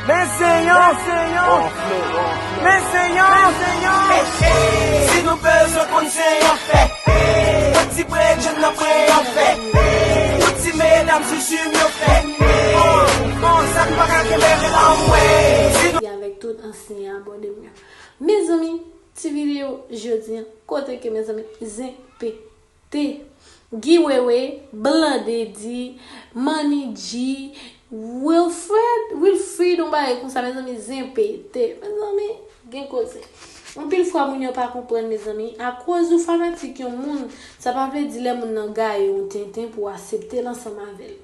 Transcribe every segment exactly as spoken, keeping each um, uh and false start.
Men se yon, men se yon, men se yon. Si nou bezwen konn se yon fè, yon ti pre jèn nan pre yon fè, yon ti medam sou sou m yo fè. Bon, bon, sa n pa ka kenbe anmwe. Si nou avèk tout ansyen abòne m yo. Mezanmi, ti videyo jodi an, kote ke mezanmi zen pete. Guy Wewe, Blandedy, Manny G, Wilfred, Wilfried, yon bagay konsa, mezanmi, zen pete. Mezanmi, gen koze. Anpil fwa, moun yo pa konprann, mezanmi. Akoz ou fanatik yon moun, sa pa vle di lè moun nan gaye yon tenten pou w aksepte l ansanm avè l.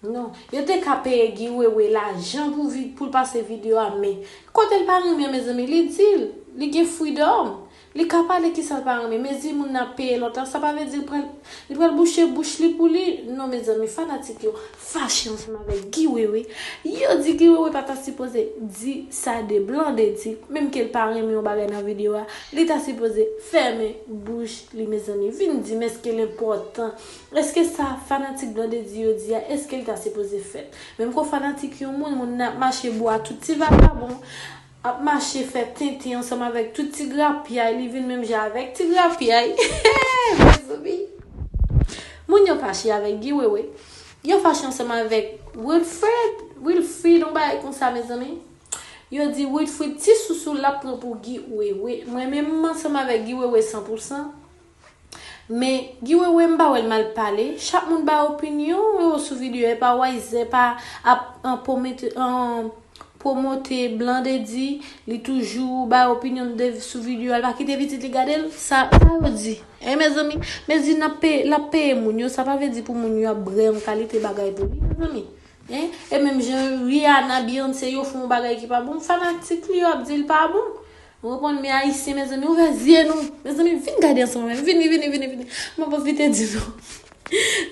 Non, yo te ka peye Guy Wewe lajan pou vi-, pou l pase videyo a, men kote l pa renmen, mezanmi, li di l, li gen freedom. Li ka pale kisa l pa renmen, men di moun nan ap peye lòt la, sa pa vle di l pral, li pral bouche bouch li pou li. Non, mezanmi, fanatik yo fache ansanm avèk Guy Wewe. Yo di Guy Wewe pa ta sipoze di sa de Blandedy, menm ke l pa renmen yon bagay nan videyo a, li ta sipoze fèmen bouch li, mezanmi. Vin di m, èske l enpòtan? Èske sa fanatik Blandedy yo di a, èske l ta sipoze fèt? Menm kon fanatik yon moun, moun nan ap mache bò a tout ti vagabon, ap mache fè tenten ansanm avèk tout ti grapyay, li vin menm jan avèk ti grapyay. Mezanmi. Moun yo fache avèk Guy Wewe. Yo fache ansanm avèk Wilfred, Wilfried, yon bagay konsa, mezanmi. Yo di Wilfried ti sousou l ap pran pou Guy Wewe. Mwen menm, m ansanm avèk Guy Wewe san pou san. Men, Guy Wewe, m pa wè l mal pale. Chak moun bay opinyon yo sou videyo, e pa Wayzè pa ap, an, pwomote, an, pwomote Blandedy, li toujou bay opinyon de, sou videyo a, li pa kite pitit li gade l. Sa, sa yo di. Hein, mezanmi, mezanmi, n ap peye, l ap peye moun yo, sa pa vle di pou moun yo ap brè yon kalite bagay pou li, mezanmi. Hein? E menm jan Rihanna, Beyoncé, yo fè yon bagay ki pa bon, fanatik li yo ap di l pa bon. Ou konprann, men ayisyen, mezanmi, ouvè zye nou. Mezanmi, vin gade ansanm avè m. Vini, vini, vini, vini. M ap pwofite di nou.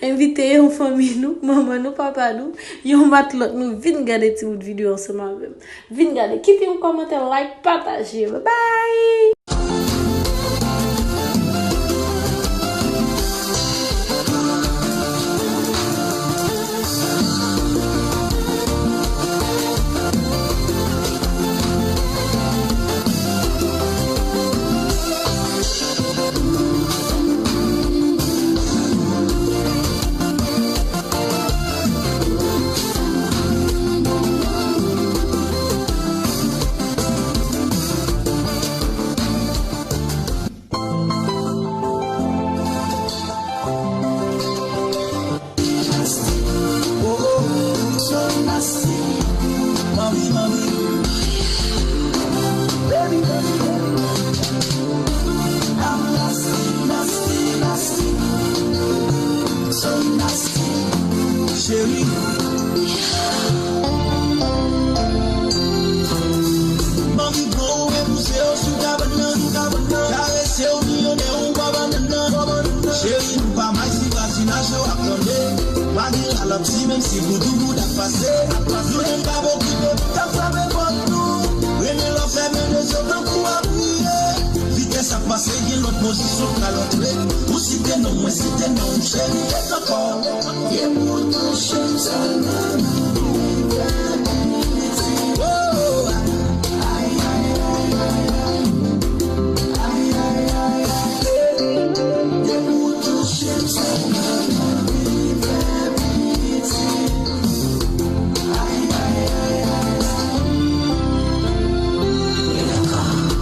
Envite yon fanmi nou, manman nou, papa nou, yon matlòt nou, vin gade ti bout videyo ansanm avè m. Vin gade, kite yon kòmantè, like, pataje. Bye bye! Cheri. Manmi pran w e pouse w sou kabann nan, sou kabann nan. Karese w, milyonè, ou pa bannann nan. Cheri, nou pa may si vwazinaj yo ap tande. Pa gen lalapsi, menm si goudougoud ap pase. Nou menm pa okipe, t ap frape pòt nou. Renmen lè w fèmen de zye w tankou abriye. Vitès ap pase, gen lòt pozisyon k al antre. Ou site non mwen, site non m, cheri, fèt ankò. Gen pou touche m sèlman. Oh, ay, ay, ay, ay, ay. Ay, ay, ay, ay, ay. Gen pou touche m sèlman. Ay, ay, ay, ay, ay.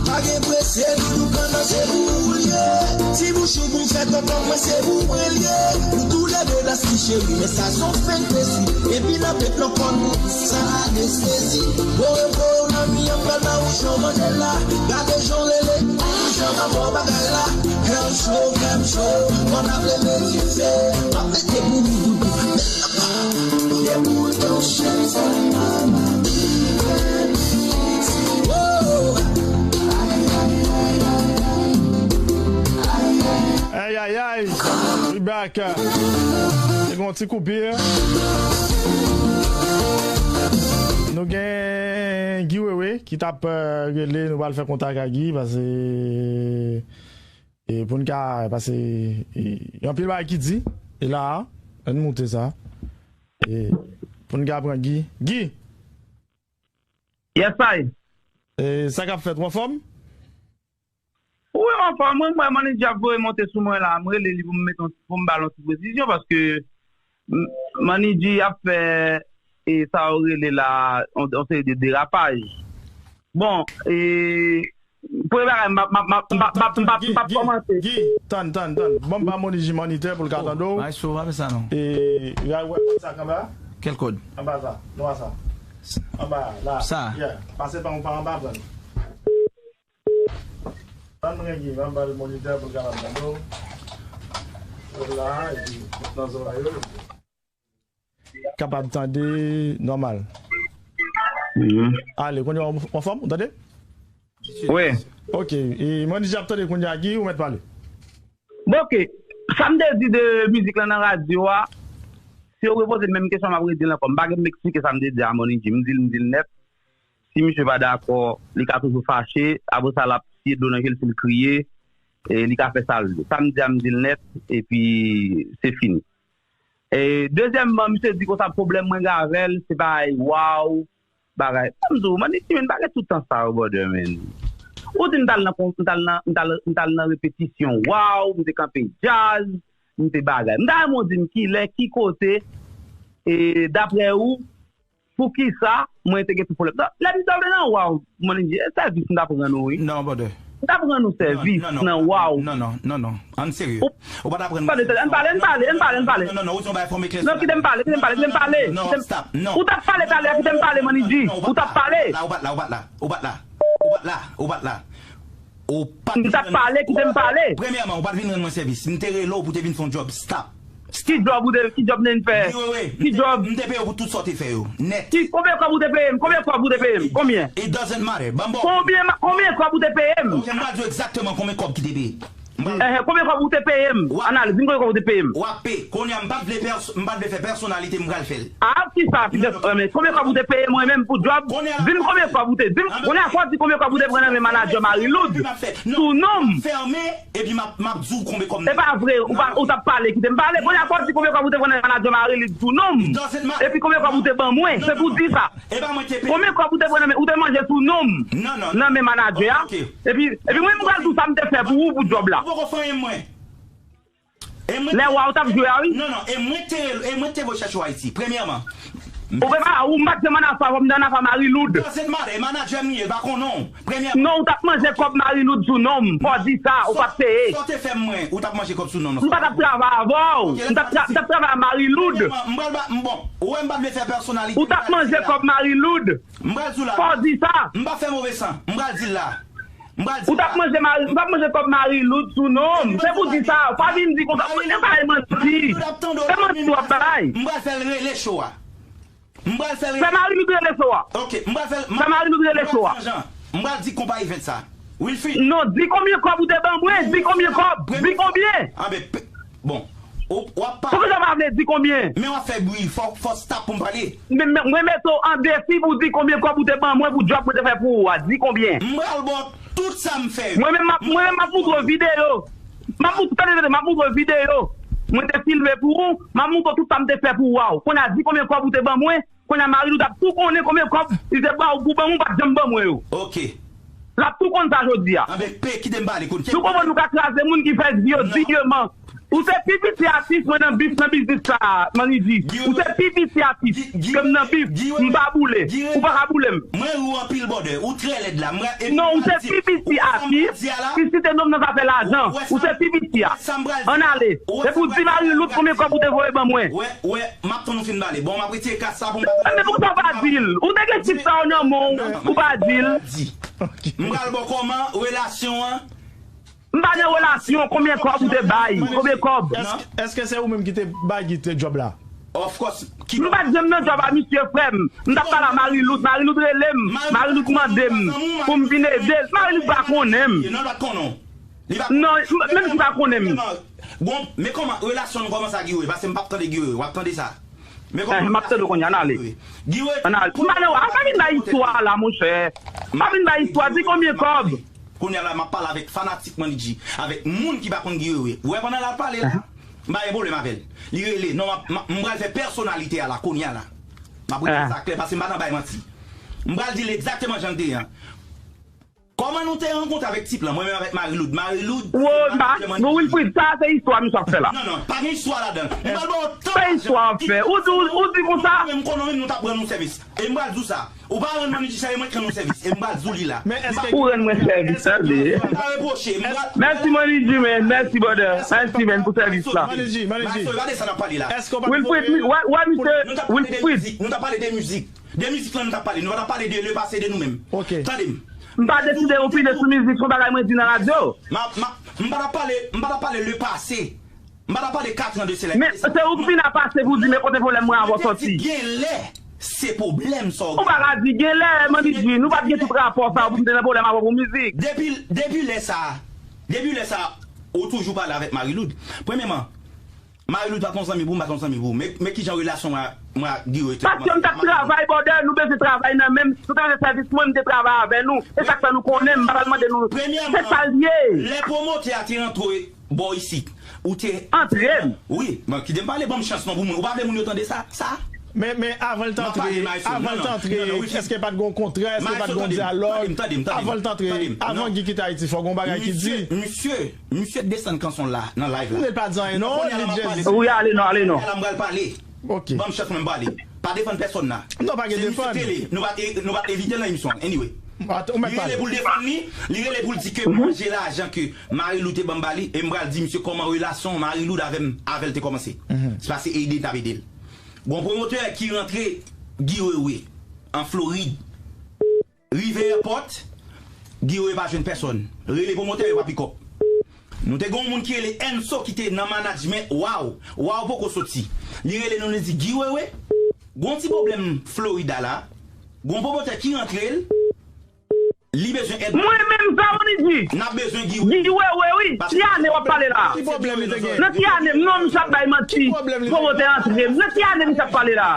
Pa gen prese, doudou pandan se pou ou l ye. Ti bouch ou pou fè tonton mwen, se pou mwen l ye. Nou toulède la si cheri, men sa se yon fentezi. Epi nan tèt nan kò nou, sa anestezi. Bon repo w nan mi an pral ba ou jan Mandela. Gade jan w rele, jan m ap fè w bagay la. Kè m cho, kè m cho, kò n ap leve dife. M ap mete pou ou doudou. Ay, ay, ay. We back. Se yon ti koupi. Nou gen Guy Wewe ki t ap, euh, rele, nou pral fè kontak ak Guy, paske E pou n ka, paske, e, gen anpil bagay ki di, e la a, ann moute sa. E pou n ka pran Guy. Guy! Yes I. E sa k ap fèt, w anfòm? Wi, m anfòm, wi, m wè Manidji ap voye monte sou mwen la, m rele li pou m met yon, pou m ba l yon ti presizyon, paske M-, Manidji ap fè, e, sa yo rele la, yon, yon seri de derapaj. Bon, e, premye bagay, m ap, m ap, m ap, m ap, m ap, m ap, m ap kòmanse. Guy, tann, tann, tann. Bon, m ba Manidji moniteur pou l ka tande w. Maestro, pa fè sa non. E, y a wè kòd sa k anba? Kèl kòd? Anba sa, nwa sa. Anba la. Sa. Yeah. Pase pa, pa anba, pran. Tann Rengi, m ap ba l moniteur pou l kapab tande w. Sou la, epi nan zòrèy yo. Kapab tande nòmal. Mhm. Ale, kounye a w anfòm, ou tande? Wi. Ok, e Manidji ap tande kounye a, Guy, ou mèt pale. Bon, ok. Sa m te di de mizik lan nan radyo a, si yo repoze m menm kesyon, m ap redi l ankò. M pa gen m eksplike sa m te di a Manidji. M di l, m di l nèt. Si misye pa dakò, li ka toujou fache, apre sa l ap siye dlo nan je l, si l kriye, e li ka fè sa l vle. Sa m di a, m di l nèt, epi se fini. E dezyèmman, misye di konsa pwoblèm mwen gen avè l, se pa ay, waw, bagay. Ban m di w, Manidji, men, pa gen tout tan sa yo, brother, men. Ou di m t al nan, kon- m t al nan, m t al, m t al nan repetisyon, waw, m te kanpe djaz, m te bagay. M ta renmen w di m kilè, ki kote, e daprè ou, poukisa mwen te gen tout pwoblèm. Donk, lè m ta vle nan waw, Manidji, e sèvis m t ap rann ou, wi. Non, brother. M t ap rann ou sèvis nan waw. Non, non, non, non. Ann serye. Ou pa t ap rann mwen sèvis. Ann pale, ann pale, ann pale, ann pale. Non, non, non, ou di yon bagay fò m eklèsi. Non, kite m pale, kite m pale, kite m pale. Non, stop, non. Ou t ap pale talè, kite m pale, Manidji. Ou t ap pale. La, ou pa t la, ou pa t la, ou pa t la. Ou pa t la, ou pa t la. Ou pa t... M t ap pale, kite m pale. Premyèman, ou pa t vin rann mwen sèvis. M te rele w pou te vin fè yon djòb. Stop. Ki djòb ou te, ki djòb m te vin fè? Ki djòb? M te peye w pou tout sa w te fè yo. Nèt. Ki, konbyen kòb ou te peye m? Konbyen kòb ou te peye m? Konbyen? It doesn't matter. Ban m ba w. Konbyen ma-, konbyen kòb ou te peye m? Ok, m pral di w egzakteman konbyen kòb ki te peye. M pral... Ehe, konbyen kòb ou te peye m? Analize, di m konbyen kòb ou te peye m. W ap peye. Kounye a, m pa t vle pèso-, m pa t vle fè pèsonalite, m pral fè l. A, kisa ki te, men, konbyen kòb ou te peye mwen menm pou djòb? Di m konbyen kòb ou te, di m, kounye a fò w di konbyen kòb ou te pran nan men manadjè Marie Lourdes sou non m. Fèmen, epi m ap, m ap di w konbyen kòb m te... E pa vre, ou pa, ou t ap pale, kite m pale. Kounye a fò w di konbyen kòb ou te pran nan men manadjè Marie Lourdes sou non m. Epi konbyen kòb ou te ban mwen, se pou w di sa. Konbyen kòb ou te pran nan men, ou te manje sou non m nan men manadjè a. Epi, epi mwen, m pral di w sa m te fè pou ou, pou djòb la. Ou poko fè anyen mwen. Lè wa ou t ap jwe a, wi. Non, non, e mwen te, e mwen te voye chèche w Ayiti, premyèman. Ou pe pa, ou m pa t janm ann afè avè w, m te ann afè Marie Lourdes. Doesn't matter, e manadjè m li ye, l pa konnen w. Premyèman. Non, ou t ap manje kòb Marie Lourdes sou non m, fò w di sa, ou pa t peye. Sa w te fè mwen, ou t ap manje kòb sou non m. M pa t ap travay avè w, m t ap tra-, m t ap travay a Marie Lourdes. Premyèman, m pral ba, m, bon, ou wè m pa t vle fè pèsonalite. Ou t ap manje kòb Marie Lourdes. M pral di w la. Fò w di sa. M pa fè move san. M pral di l la. M pral di l la. Ou t ap manje Mari-, ou t ap manje kòb Marie Lourdes sou non m. Se pou di sa. Pa vin di konsa. Mwen pa manti. Se manti w ap bay. M pral fè l rele cho a. M pral fè l rele. Fè Marie Lourdes rele cho a. Ok, m pral fè l. Fè Marie Lourdes rele cho a. M pral di konpayi vent sa. Wilfrid. Non, di konbyen kòb ou te ban mwen. Di konbyen kòb. Di konbyen. Anben, pe-, bon. Ou, w ap pale. Poukisa w pa vle di konbyen? Men w ap fè bri, fò, fò stop pou m pale. Men, men, mwen mete w an defi pou w di konbyen kòb ou te ban mwen pou djòb mwen te fè pou ou a. Di konbyen? M pral ba w tout sa m fè. Mwen menm, m ap, mwen menm, m ap moutre w videyo. M ap moutre, tande, tande, m ap moutre w videyo. Mwen te filme pou ou, m ap moutre w tout sa m te fè pou ou a. Kounye a, di konbyen kòb ou te ban mwen. Kounye a, Marie Lourdes ap tou konnen konbyen kòb li te ba ou pou ban mwen, ou pa t janm ban mwen yo. Ok. L ap tou konn sa jodi a. Anben, pe, kite m pale, kounye a. Nou konprann nou ka kraze moun ki fè di yo, non, diyeman. Ou se pi piti atis mwen nan bif, nan biznis sa, Manidji. Ou se pi piti atis ke m nan bif, m pa boule. Ou pa ka boule m. Mwen ri w anpil, brother. Ou trè lèd la. Non, ou se pi piti atis ki site non m nan zafè lajan. Ou se pi piti a. Ann ale. Epi w di Marie Lourdes konbyen kòb ou te voye ban mwen. Wè, wè, m ap tann ou fin pale. Bon, m ap retire kas sa pou m pa tande. Men poukisa w pa di l? Ou te gen chif sa yo nan men w, ou pa di l? Di. M pral ba w kòman relasyon an. M pa nan relasyon, konbyen kòb ou te bay? Konbyen kòb? Èske, èske se ou menm ki te bay Guy te djòb la? Of course. M pa t janm nan djòb a misye, frè m. M t ap pale a Marie Lourdes, Marie Lourdes rele m, Marie Lourdes mande m pou m vin ede l. Marie Lourdes pa konnen m. Non, l pa t konnen w. Li pa... Non, m-, menm si pa konnen m. Bon, men kòman relasyon nou kòmanse ak Guy Wewe? Paske m p ap tande Guy Wewe. W ap tande sa. Men kòman... Eh, m ap tande w kounye a, ann ale. Guy Wewe. Ann ale. M pa nan, a, pa vin bay istwa la, monchè. Pa vin bay istwa, di konbyen kòb? Kounye a la, m ap pale avèk fanatik Manidji, avèk moun ki pa konn Guy Wewe. Ou wè pandan l ap pale la, m pa gen pwoblèm avè l. Li rele, non, m ap, m ap, m pral fè pèsonalite a la, kounye a la. M ap rele sa klè, paske m pa nan bay manti. M pral di l egzakteman jan l te ye an. Kòman nou te rankontre avèk tip lan? Mwen menm avèk Marie Lourdes. Marie Lourdes, se Marie Lourdes. Bon, Wilfrid, sa se istwa misye ap fè la. Non, non, pa gen istwa ladan l. M pral ba w tan. Sa istwa ap fè. Ou di, ou, ou di konsa. Menm konnen menm nou t ap rann nou sèvis. E m pral di w sa. Ou pa rann Manidji sèvis, mwen k rann ou sèvis. E m pral di w li la. Ou rann mwen sèvis, tande. M pa repwoche. M pral. Mèsi, Manidji, man. Mèsi, brother. Mèsi, man, pou sèvis la. Manidji, Manidji. Maestro, e pa de sa n ap pale la. Èske w pa t voye. Wilfrid, wè, wè, misye, Wilfrid. Nou t ap pale de mizik. Nou t ap pale de mizik. De mizik lan nou t ap pale, nou pa t ap pale de le pase de nou menm. Ok. Tande m. M pa deside opine sou mizik, se yon bagay mwen di nan radyo. Ma, ma, m pa t ap pale, m pa t ap pale le pase. M pa t ap pale katran de sela. Men se ou k vin a pase pou di men kote pwoblèm mwen avè w sòti. Genlè se pwoblèm sa w gen. Ou pa ka di genlè, Manidji, nou pa t gen tout rapò sa pou m te nan pwoblèm avè w pou mizik. Depi, depi lè sa, depi lè sa, ou toujou pale avèk Marie Lourdes. Premyèman, Marie Lourdes pa t yon zanmi pou m, pa t yon zanmi pou ou. Men, men kijan relasyon mwen, mwen ak Guy Wewe te kòmanse. Paske m t ap travay, brother, nou bezwen travay nan menm, nou te bezwen sèvis mwen, m te travay avè nou. E sa k fè nou konnen, m pa pral mande nou. Se sa l ye. Lè pwomotè a te antre bò isit, ou te antre m. Wi, bon, kite m pale, ban m chans non pou moun. Ou pa vle moun yo tande sa, sa? Men, men avan l t antre, avan l t antre, èske pa t gen yon kontrè, èske pa t gen yon dyalòg? Avan l t antre, avan Guy kite Ayiti, fò gen yon bagay ki di. Misye, misye, misye desann kanson la nan live la. Li pa di anyen non, li just. Wi, ale non, ale non. La m pral pale. Ok. Ban m chans mwen pale. Pa defann pèsonn la. Non, pa gen defann. Se misye tele, nou pa t, nou pa t envite l nan emisyon an. Anyway. Li rele pou l defann li, li rele pou l di ke manje lajan ke Marie Lou te ban m ba li, e m pral di misye kòman relasyon Marie Lou avè m, avè l te kòmanse. Se pase ede n t ap ede l. Gon pwomotè ki rantre Guy Wewe an Florid. Rive airport, Guy Wewe pa jwenn pèsonn. Rele pwomotè, yo pa pikòp. Nou te gen yon moun ki rele Enso ki te nan management Waw. Waw poko soti. Li rele nou, li di, Guy Wewe, gon ti pwoblèm Florida la. Gon pwomotè ki rantre l. Li bezwen èd. Mwen menm sa, Manidji. N ap bezwen Guy Wewe. Guy Wewe, wi. Ki ane w ap pale la? Ki pwoblèm li te gen? Nan ki ane? Non, misye ap bay manti. Pwomotè antre m. Nan ki ane misye ap pale la?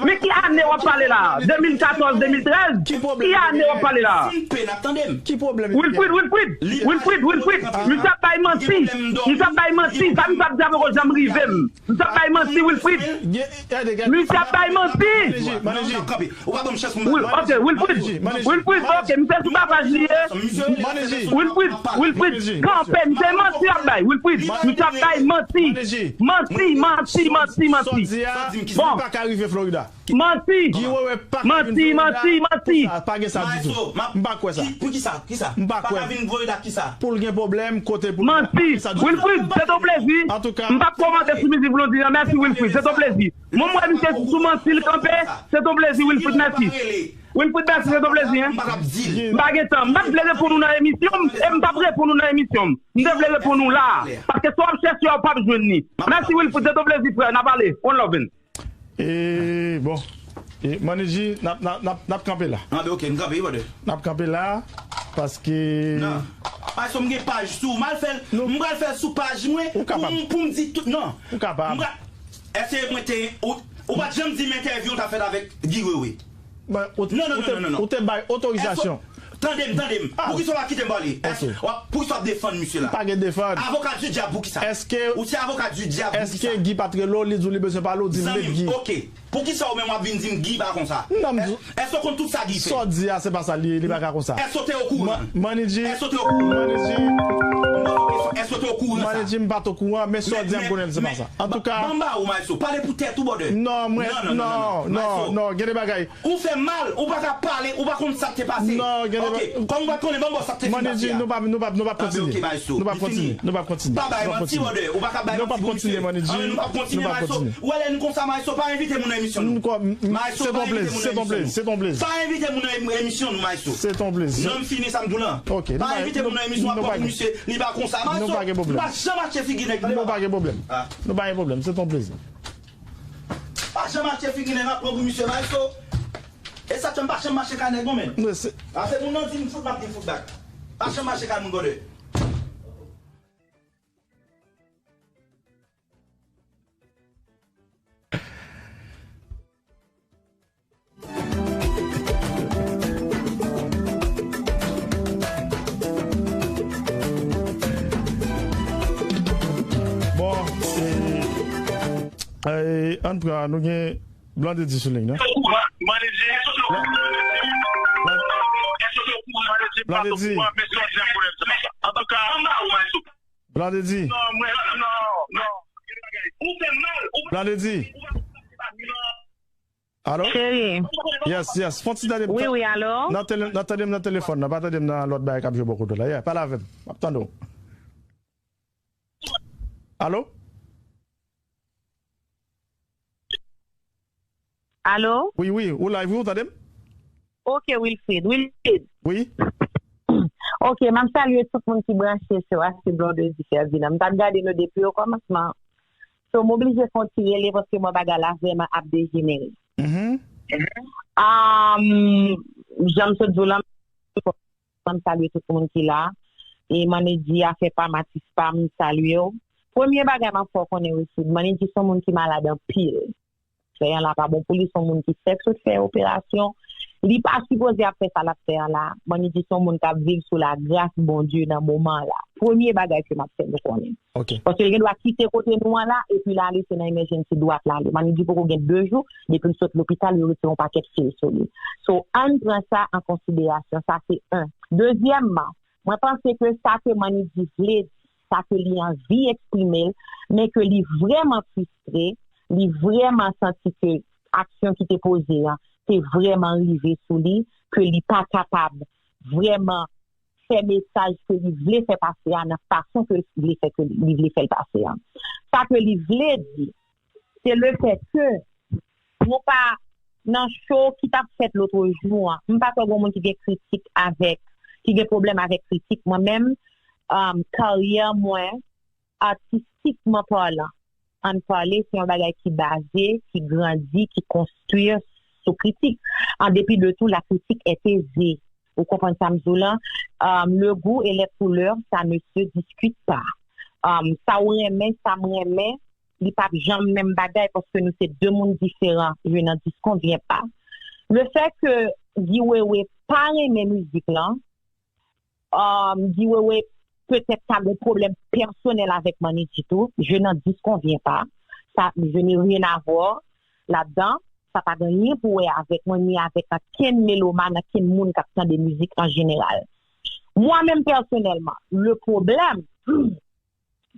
Men ki ane w ap pale la? De mil katòz, de mil trèz? Ki ane w ap pale la? Wilfrid, Wilfrid, Wilfrid, Wilfrid, misye ap bay manti. Misye ap bay manti. Sa misye ap di a poko janm rive m. Misye ap bay manti, Wilfrid. Misye ap bay manti. Ou pa ban m chans pou m pale. Ok, Wilfrid. Wilfrid, ok, misye sou tapaj li ye. Wilfrid, Wilfrid, kanpe, misye manti ap bay. Wilfrid, misye ap bay manti. Manti, manti, manti, manti. Bon. Manti. Manti, manti, manti. Pa gen sa ditou. M pa kwè sa. Pou kisa? Kisa? M pa kwè. Pa ka vin Florida kisa? Pou l gen pwoblèm, kote pou l. Manti. Wilfrid, se ton plezi. M p ap kòmante sou mizik Blondy an. Mèsi, Wilfrid. Se ton plezi. Mwen, m wè misye sou manti l kanpe. Se ton plezi, Wilfrid. Mèsi. Wilfrid, mèsi. Se ton plezi, en. M pa gen tan. M pa t vle reponn ou nan emisyon m, e m p ap reponn ou nan emisyon m. M te vle reponn ou la. Paske sa w ap chèche a, w p ap jwenn li. Mèsi, Wilfrid. Se ton plezi, frè. N ap pale. One love, man. E, bon. E, Manidji, n ap, n ap, n ap, n ap kanpe la. N ap, ok, n kanpe, brother. N ap kanpe la, paske. Non. Paske m gen paj sou, m al fè l, m pral fè l sou paj mwen, pou m, pou m di tout, non. Ou kapab. M pral, èske mwen te, ou, ou pa t janm di m entèvyou w t ap fèt avèk Guy Wewe? Non, non, non, non, non. Ou te bay otorizasyon. Tande m, tande m. Poukisa w pa kite m pale? Èske w ap, poukisa w ap defann misye la? M pa gen defann. Avoka di dyab, poukisa? Èske, ou se avoka di dyab, poukisa? Èske Guy pa t rele w, li di w li bezwen pale, w di m met Guy. Zanmi m, ok. Poukisa ou menm w ap vin di m Guy pa konsa? Non, m di. Èske w konn tout sa Guy fè? Sa w di a, se pa sa li ye, li pa ka konsa. Èske w te okouran? Manidji. Èske w te okouran? Manidji. M poze w kesyon, èske w te okouran sa? Manidji, m pa t okouran, men sa w di a, m konnen se pa sa. Antouka. Ban m ba ou, Maestro, pale pou tèt ou, brother. Non, mwen, non, non, non, gen de bagay. Ou fè mal, ou pa ka pale, ou pa konn sa k te pase. Non, gen de. Ok, kòm ou pa t konnen, ban m ba w sa k te fin pase a. Manidji, nou p ap, nou p ap, nou p ap kontinye. Nou p ap kontinye, nou p ap kontinye. Pa bay manti, brother, ou pa ka bay manti pou misye. Anben, nou p ap kontinye, Manidji. Anben, nou p ap kontinye, Maestro. Ou wè lè nou konsa, Maestro, pa envite moun nan emisyon nou. Maestro, pa envite moun nan emisyon nou. Se ton plezi, se ton plezi. Pa envite moun nan em-, emisyon nou, Maestro. Se ton plezi. Non, m fini sa m di w lan. Ok, pa envite moun nan emisyon, w ap pran pou misye, li pa konsa, Maestro. Nou pa gen pwoblèm. M pa janm achte figi nèg, tande papa. Nou pa gen pwoblèm. Nou pa gen pwoblèm, se ton plezi. Pa janm achte figi nèg ap pran pou misye, Maestro. E sa k fè m pa janm mache kay nèg non, men. Pase moun nan di m fout, m ap di fout bak. Pa janm mache kay moun, brother. Bon, e, e, ann pran, nou gen Blondedy sou liy nan. Blandedy. Blandedy. Blandedy. Alo? Cheri. Yes, yes. Fon ti tande m. Wi, wi, alo? Nan tele, nan tande m nan telefòn nan, pa tande m nan lòt bagay k ap jwe bò kote w la. Yeah, pale avè m. M ap tande w. Alo? Alo? Wi, wi, ou live, wi, ou tande m? Ok, Wilfrid. Wilfrid. Wi. Ok, m ap salye tout moun ki branche sou Aske Blondedy Ferdinand. M t ap gade nou depi okòmansman. So, m oblije fè yon ti rele paske mwen bagay la vrèman ap dejenere. Mhm. Um, jan m sot di w lan, m salye tout moun ki la. E Manedji a fè pa m, atis pa m, m salye w. Premye bagay m ap fè w konnen, Wilfrid, Manedji se yon moun ki malad anpil. Fè an la pa bon pou li, se yon moun ki fèk sot fè operasyon. Li pa sipoze ap fè sa l ap fè an la. Manedji se yon moun k ap viv sou lagras Bondye nan moman an la. Premye bagay ke m ap fè nou konnen. Ok. Paske l gen dwa kite kote nou an la, epi l ale, se nan emergency dwat l ale. Manedji poko gen de jou, depi l sot lopital, yo retire yon pakèt fil sou li. So, ann pran sa an konsiderasyon. Sa se en. Dezyèmman, mwen panse ke sa ke Manidji vle di, sa ke li anvi eksprime l, men ke li vrèman fristre, li vrèman santi ke aksyon ki te poze an te vrèman rive sou li, ke li pa kapab vrèman fè mesaj ke li vle fè pase a nan fason ke li vle fè, ke li vle fè l pase an. Sa ke li vle di, se le fèt ke nou pa nan show ki t ap fèt lòt jou an. M pa kwè gen moun ki gen kritik avèk, ki gen pwoblèm avèk kritik. Mwen menm, um, karyè mwen, atistikman palan, ann pale, se yon bagay ki baze, ki grandi, ki konstwi sou kritik. En dépit de tout, la critique est aisée. Ou konprann sa m di w lan? Um, le goût et les couleurs, ça ne se discute pas. Um, sa w renmen, sa m renmen, li p ap janm menm bagay paske nou se de moun diferan. Je n'en disconviens pas. Le fait que Guy Wewe pa renmen mizik lan, um, Guy Wewe petèt ka gen pwoblèm pèsonèl avèk Manidji tou. Je n'en disconviens pas. Sa, je n'ai rien à voir ladan. Sa pa gen anyen pou wè avèk mwen, ni avèk ankenn melomàn, ankenn moun k ap tande mizik an jeneral. Mwen menm pèsonèlman, le problème,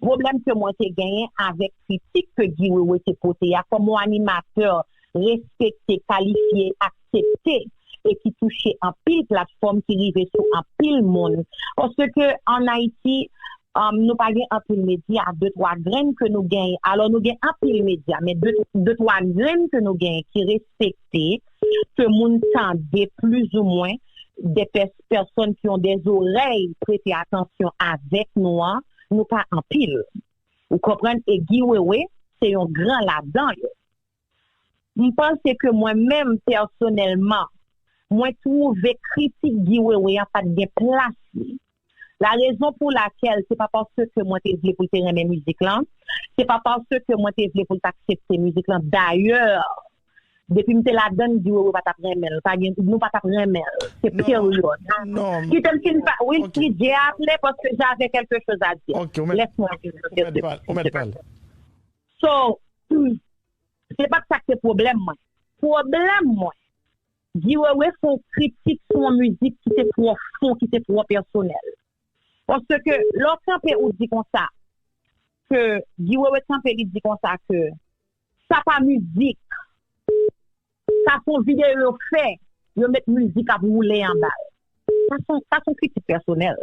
pwoblèm ke mwen te genyen avèk kritik ke Guy Wewe te pote a, kòm yon animatè respekte, kalifye, aksepte, e ki touche anpil platfòm, ki rive sou anpil moun. Paske ann Ayiti, um, nou pa gen anpil medya, de twa grenn ke nou genyen. Alò, nou gen anpil medya, men de, de twa grenn ke nou genyen ki respekte, ke moun tande plizoumwen, de pè-, pèsòn ki ont des oreilles prete atansyon avèk nou an, nou pa anpil. Ou konprann? E Guy Wewe, se yon gran ladan yo. M panse ke mwen menm, pèsonèlman, mwen twouve kritik Guy Wewe an pa t gen plas li. La raison pour laquelle, se pa paske mwen te vle pou l te renmen mizik lan, se pa paske mwen te vle pou l t aksepte mizik lan. Dayè, depi m te ladann, Guy Wewe pa t ap renmen l. Pa gen, nou pa t ap renmen l. Se peryòd. Kite m fin pa, Wilfrid, j'ai appelé parce que j'avais quelque chose à dire. Laisse-moi dire. So, se pa t sa k te pwoblèm mwen. Pwoblèm mwen, Guy Wewe fè yon kritik sou yon mizik ki te twò fon, ki te twò pèsonèl. Paske lè w kanpe, ou di konsa, ke Guy Wewe kanpe, li di konsa ke sa pa mizik, sa se yon videyo yo fè, yo met mizik ap woule anba l. Sa se yon, sa se yon kritik pèsonèl.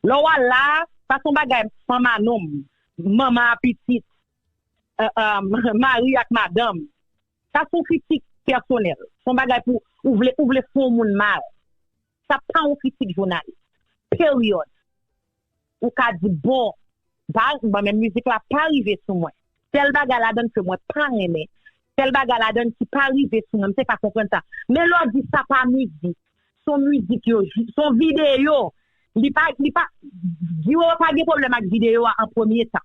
Lè w al la, sa se yon bagay fanm a nonm, manman a pitit, e, e, mari ak madanm. Sa se yon kritik pèsonèl. Se yon bagay pou ou vle, ou vle fè yon moun mal. Sa pa yon kritik jounalis. Peryòd. Ou ka di, bon, pa, mwen menm mizik la pa rive sou mwen. Tèl bagay ladann ke mwen pa renmen. Tèl bagay ladann ki pa rive sou mwen. M te ka konprann sa. Men lè w di sa pa mizik, se yon mizik yo, se yon videyo. Li pa, li pa, Guy Wewe pa gen pwoblèm ak videyo a an premye tan.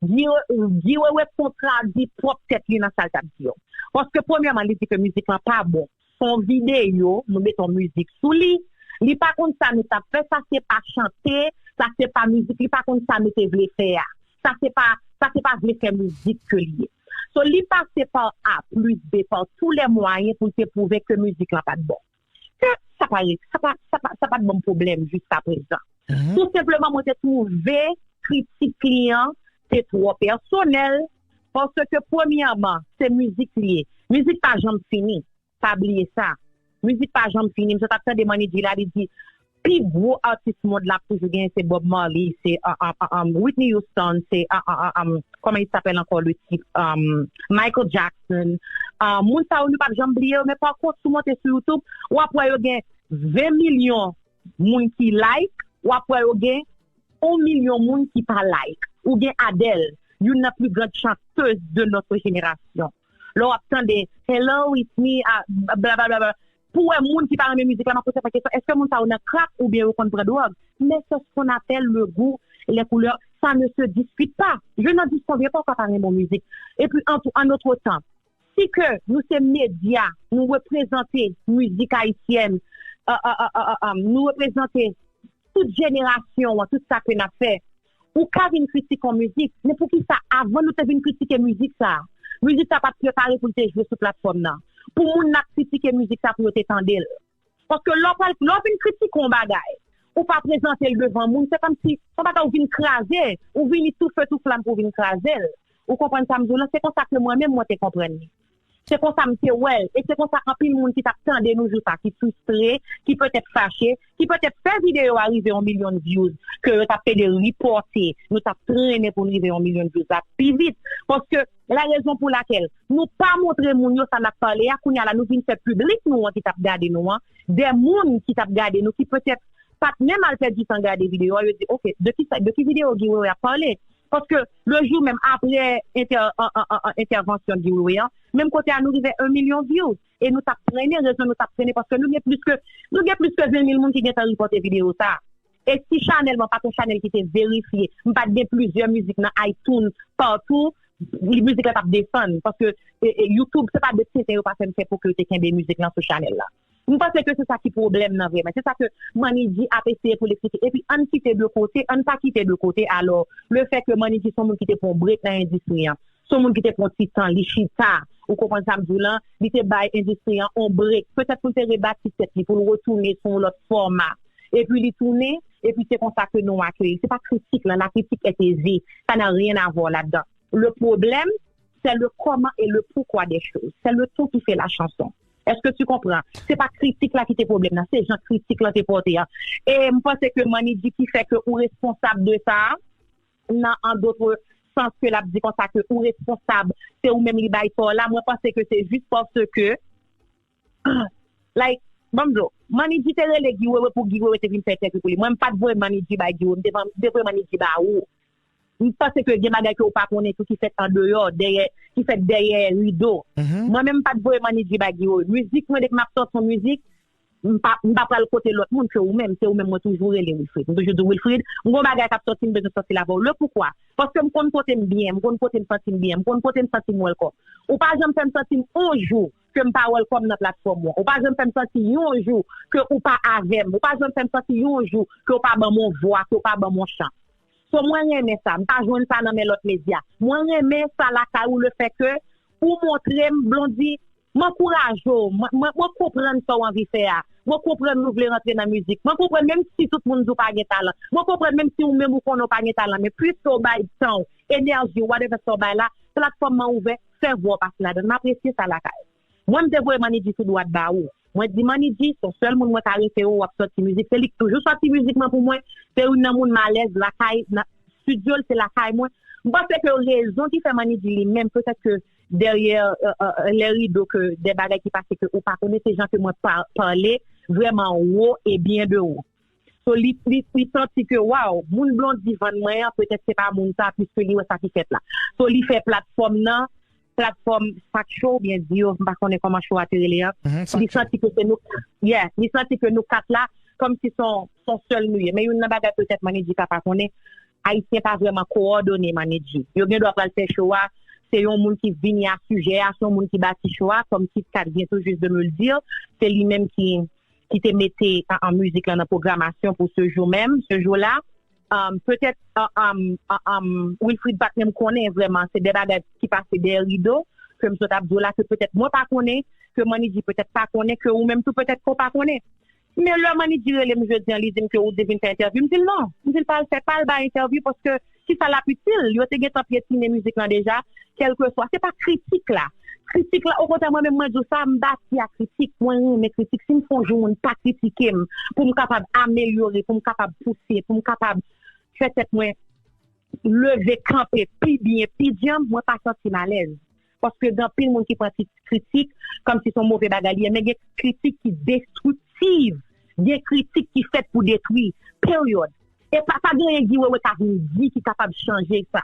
Guy, Guy Wewe kontradi pwòp tèt li nan sa l t ap di yo. Paske premyèman, li di ke mizik lan pa bon. Se yon videyo, nou mete yon mizik sou li. Li pa konn sa nou t ap fè, sa se pa chante, sa se pa mizik, li pa konn sa nou te vle fè a. Sa se pa, sa se pa vle fè mizik ke li ye. So, li pase pa A plis B, pa tou lè mwayen pou l te pwouve ke mizik lan pa t bon. Ke sa pa, sa pa, sa pa, sa pa t ban m pwoblèm jiska prezan. Tou senpleman, mwen te twouve kritik li an te twò pèsonèl, paske premyèman, se mizik li ye. Mizik pa janm fini. Pa bliye sa. Mizik pa janm fini. Misye t ap tande Manny G la, li di, pi gwo atis mond la ap toujou genyen se Bob Marley, se uh, uh, uh, um, Whitney Houston, se uh, uh, uh, um, comment il s'appelle encore le type, um, Michael Jackson. Uh, moun sa yo nou p ap janm bliye yo, men pa kont si w monte sou YouTube, w ap wè yo gen ven milyon moun ki like, w ap wè yo gen yon milyon moun ki pa like. Ou gen Adele, youn nan pli grand chanteuses de notre génération. Lè w ap tande Hello, it's me, ah, blablabla. Pou wè moun ki pa renmen mizik la, m ap poze sa kesyon, èske moun sa yo nan crack oubyen yo konn pran dwòg? Mais c'est ce qu'on appelle le goût et les couleurs, ça ne se discute pas. Je n'en disconviens pas, ou ka pa renmen yon mizik. Epi an, an notre temps, si ke nou se medya, nou reprezante mizik ayisyèn, uh, uh, uh, uh, uh, um, nou reprezante tout jenerasyon an, tout sa ke n ap fè. Ou ka vin kritike yon mizik, men poukisa avan nou te vin kritike mizik sa a, mizik sa pa t prepare pou l te jwe sou platfòm nan? Pou moun n ap kritike mizik sa pou yo te tande l. Paske lè w pral, lè w vin kritike yon bagay, ou pa prezante l devan moun, se kòmsi se yon bagay ou vin kraze, ou vini tou fe tou flam pou w vin kraze l. Ou konprann sa m di w lan? Se konsa ke mwen menm mwen te konprann li. Se konsa m te wè l. E se konsa anpil moun ki t ap tande nou jou sa, ki fristre, ki petèt fache, ki petèt fè videyo a rive yon milyon views, ke yo t ap pede ripòte, nou t ap trennen pou n rive yon milyon views la pi vit. Paske la rezon pou lakèl nou pa montre moun yo sa n ap pale a, kounye a la nou vin fè piblik nou an ki t ap gade nou an, de moun ki t ap gade nou, ki petèt pa t menm al pèdi tan gade videyo a, yo di, "Ok, de ki sa, de ki videyo Guy Wewe ap pale?" Paske le jou menm apre entè-, an, an, an, an, entèvansyon Guy Wewe an, menm kote a nou rive yon milyon views. E nou t ap trennen, rezon nou t ap trennen, paske nou gen plis ke, nou gen plis ke ven mil moun ki gentan ripòte videyo sa a. E si chanèl mwen pa t yon chanèl ki te verifye, m pa t gen plizyè mizik nan iTunes, patou, li, mizik la t ap desann. Paske e, e, YouTube, se pa de tenten yo pa fè m fè pou ke yo te kenbe mizik lan sou chanèl la. M panse ke se sa ki pwoblèm nan vrèman. Se sa ke Manny G ap eseye pou l eksplike. Epi ann kite de kote, ann pa kite de kote. Alò, le fè ke Manny G se yon moun ki te pran yon break nan endistri an, se yon moun ki te pran yon ti tan, li chita, ou konprann sa m di w lan, li te bay endistri an yon break. Petèt pou l te rebati tèt li, pou l retounen sou yon lòt fòma. Epi li tounen, epi se konsa ke nou akeyi. Se pa kritik lan, la critique est aisée. Ça n'a rien à voir là-dedans. Le problème, c'est le comment et le pourquoi des choses. C'est le ton qui fait la chanson. Est-ce que tu comprends? Se pa kritik la ki te pwoblèm nan, se jan kritik lan te pòte a. E m panse ke Manny G ki fè ke ou responsab de sa, nan an dòt sans ke l ap di konsa ke ou responsab, se ou menm li bay tò la, mwen panse ke se jis paske, like, ban m di w, Manny G te rele Guy Wewe pou Guy Wewe te vin fè entèvyou pou li. Mwen, m pa t voye Manny G bay Guy Wewe, m te, m te voye Manny G ba ou. M panse ke gen bagay ke w pa konnen tou ki fèt andeyò, dèyè, ki fèt dèyè rido. Mwen menm, m pa t voye Manny G bay Guy Wewe. Mizik mwen, depi m ap sòti yon mizik, m pa, m pa pral kote lòt moun ke ou menm. Se ou menm mwen toujou rele, Wilfrid. M toujou di w, Wilfrid, m gon bagay k ap sòti, m bezwen sòti l avè w. Le poukwa? Paske m konn kote m byen, m konn kote m santi m byen, m konn kote m santi m welcome. Ou pa janm fè m santi m yon jou ke m pa welcome nan platfòm ou an. Ou pa janm fè m santi yon jou ke ou pa avè m. Ou pa janm fè m santi yon jou ke w pa ban m yon vwa, ke w pa ban m yon chans. So, mwen renmen sa. M pa jwenn sa nan men lòt medya. Mwen renmen sa lakay ou, le fè ke ou montre m, Blondy, m ankouraje w. Mwen, mwen, mwen konprann sa w anvi fè a. Mwen konprann ou vle rantre nan mizik. Mwen konprann menm si tout moun di w pa gen talan. Mwen konprann menm si ou menm ou konnen w pa gen talan. Men piske w bay tan w, enèji w, whatever sa w bay la, platfòm nan ouvè, fè vwa w pase ladan l. M apresye sa lakay ou. Mwen, m te voye Manny G tou dwat ba ou. Mwen di, Manny G, se yon sèl moun mwen ka refere w, w ap sòti mizik. Se li k toujou sòti mizik mwen pou mwen. Se youn nan moun m alèz lakay, nan estidyo l, se lakay mwen. M panse ke rezon ki fè Manny G li menm, petèt ke dèyè, euh, euh, lè rido, ke de bagay ki pase ke ou pa konnen, se jan ke mwen pa, pale vrèman wo e byen de ou. So, li, li, li santi ke, waw, moun Blondy vann mwen an, petèt se pa moun sa, piske li wè sa ki fèt la. So, li fè platfòm nan, platfòm Sak Show, oubyen Dio, m pa konnen kòman show a te rele an. Li santi ke se nou, yeah, li santi ke nou kat la, kòmsi se yon, se yon sèl nou ye. Men youn nan bagay petèt Manny G ka pa konnen, Ayisyen pa vrèman kowòdone Manny G. Yo gen dwa pral fè show a, se yon moun ki vini a sijè a, se yon moun ki bati show a, comme Kit Kat vient tout juste de me le dire, se li menm ki, ki te mete an, an mizik lan nan pwogramasyon pou se jou menm, se jou la. Um, petèt, uh, um, uh, um, Wilfrid pa t menm konnen vrèman, se de bagay ki pase dèyè rido, ke m sot ap di w la, ke petèt mwen pa konnen, ke Manidji petèt pa konnen, ke ou menm tou petèt ke w pa konnen. Men lè Manidji rele m jodi an, li di m ke ou te vin fè entèvyou, m di l non. M di l pa al fè, pa al bay entèvyou, paske kisa l ap itil? Yo te gentan pyetine mizik lan deja, kèlkeswa. Se pa kritik la. Kritik la, okontrè, mwen menm mwen di w sa, m bati a kritik, mwen renmen kritik. Si m fè yon jou moun pa kritike m, pou m kapab amelyore, pou m kapab pouse, pou m kapab fè tèt mwen leve kanpe pi byen, pi djanm, mwen pa santi m alèz. Paske gen anpil moun ki pran ti kritik kòmsi se yon move bagay li ye, men gen kritik ki destriktif, gen kritik ki fèt pou detwi, peryòd. E pa, pa gen anyen Guy Wewe ka vin di ki kapab chanje sa.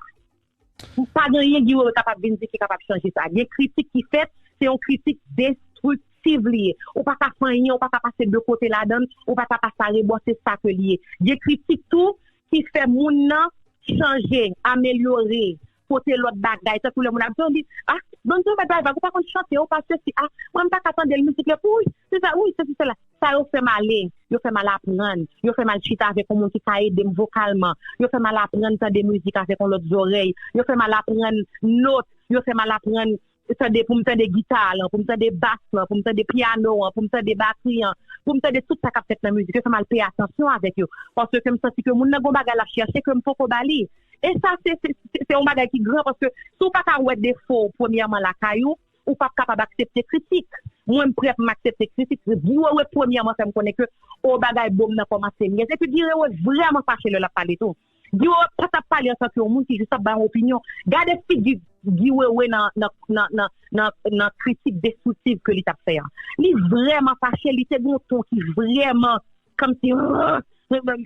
Pa gen anyen Guy Wewe kapab vin di ki kapab chanje sa. Gen kritik ki fèt, se yon kritik destriktif li ye. Ou pa ka fè anyen, ou pa ka pase de kote ladan l, ou pa ka pase arebò, se sa ke li ye. Gen kritik tou ki fè moun nan chanje, amelyore, pote lòt bagay, tankou lè moun ap di, ah, Donzo mèt bay vag, ou pa konn chante, ou pa sesi, ah, mwen m pa ka tande l, mizik la, wi, se sa, wi, sesi, sela. Sa yo fè m ale, yo fè m al aprann, yo fè m al chita avèk yon moun ki ka ede m vokalman, yo fè m al aprann tande mizik avèk yon lòt zòrèy, yo fè m al aprann nòt, yo fè m al aprann tande, pou m tande gita lan, pou m tande bas lan, pou m tande pyano an, pou m tande batri an, pou m tande tout sa k ap fèt nan mizik, yo fè m al peye atansyon avèk yo. Paske m santi ke moun nan gen yon bagay l ap chèche ke m poko ba li. E sa, se, se, se, se yon bagay ki gran, paske si w pa ka wè defo w, premyèman, lakay ou, ou p ap kapab aksepte kritik. Mwen, m prè pou m aksepte kritik. Guy Wewe, premyèman, fè m konnen ke, o, bagay bon m nan kòmanse nyès. Epi Guy Wewe vrèman fache lè l ap pale tou. Guy Wewe pa t ap pale antanke yon moun ki jis ap bay yon opinyon. Gade figi Guy Wewe nan, nan, nan, nan, nan, nan kritik destriktif ke li t ap fè an. Li vrèman fache, li te gen yon ton ki vrèman kòmsi,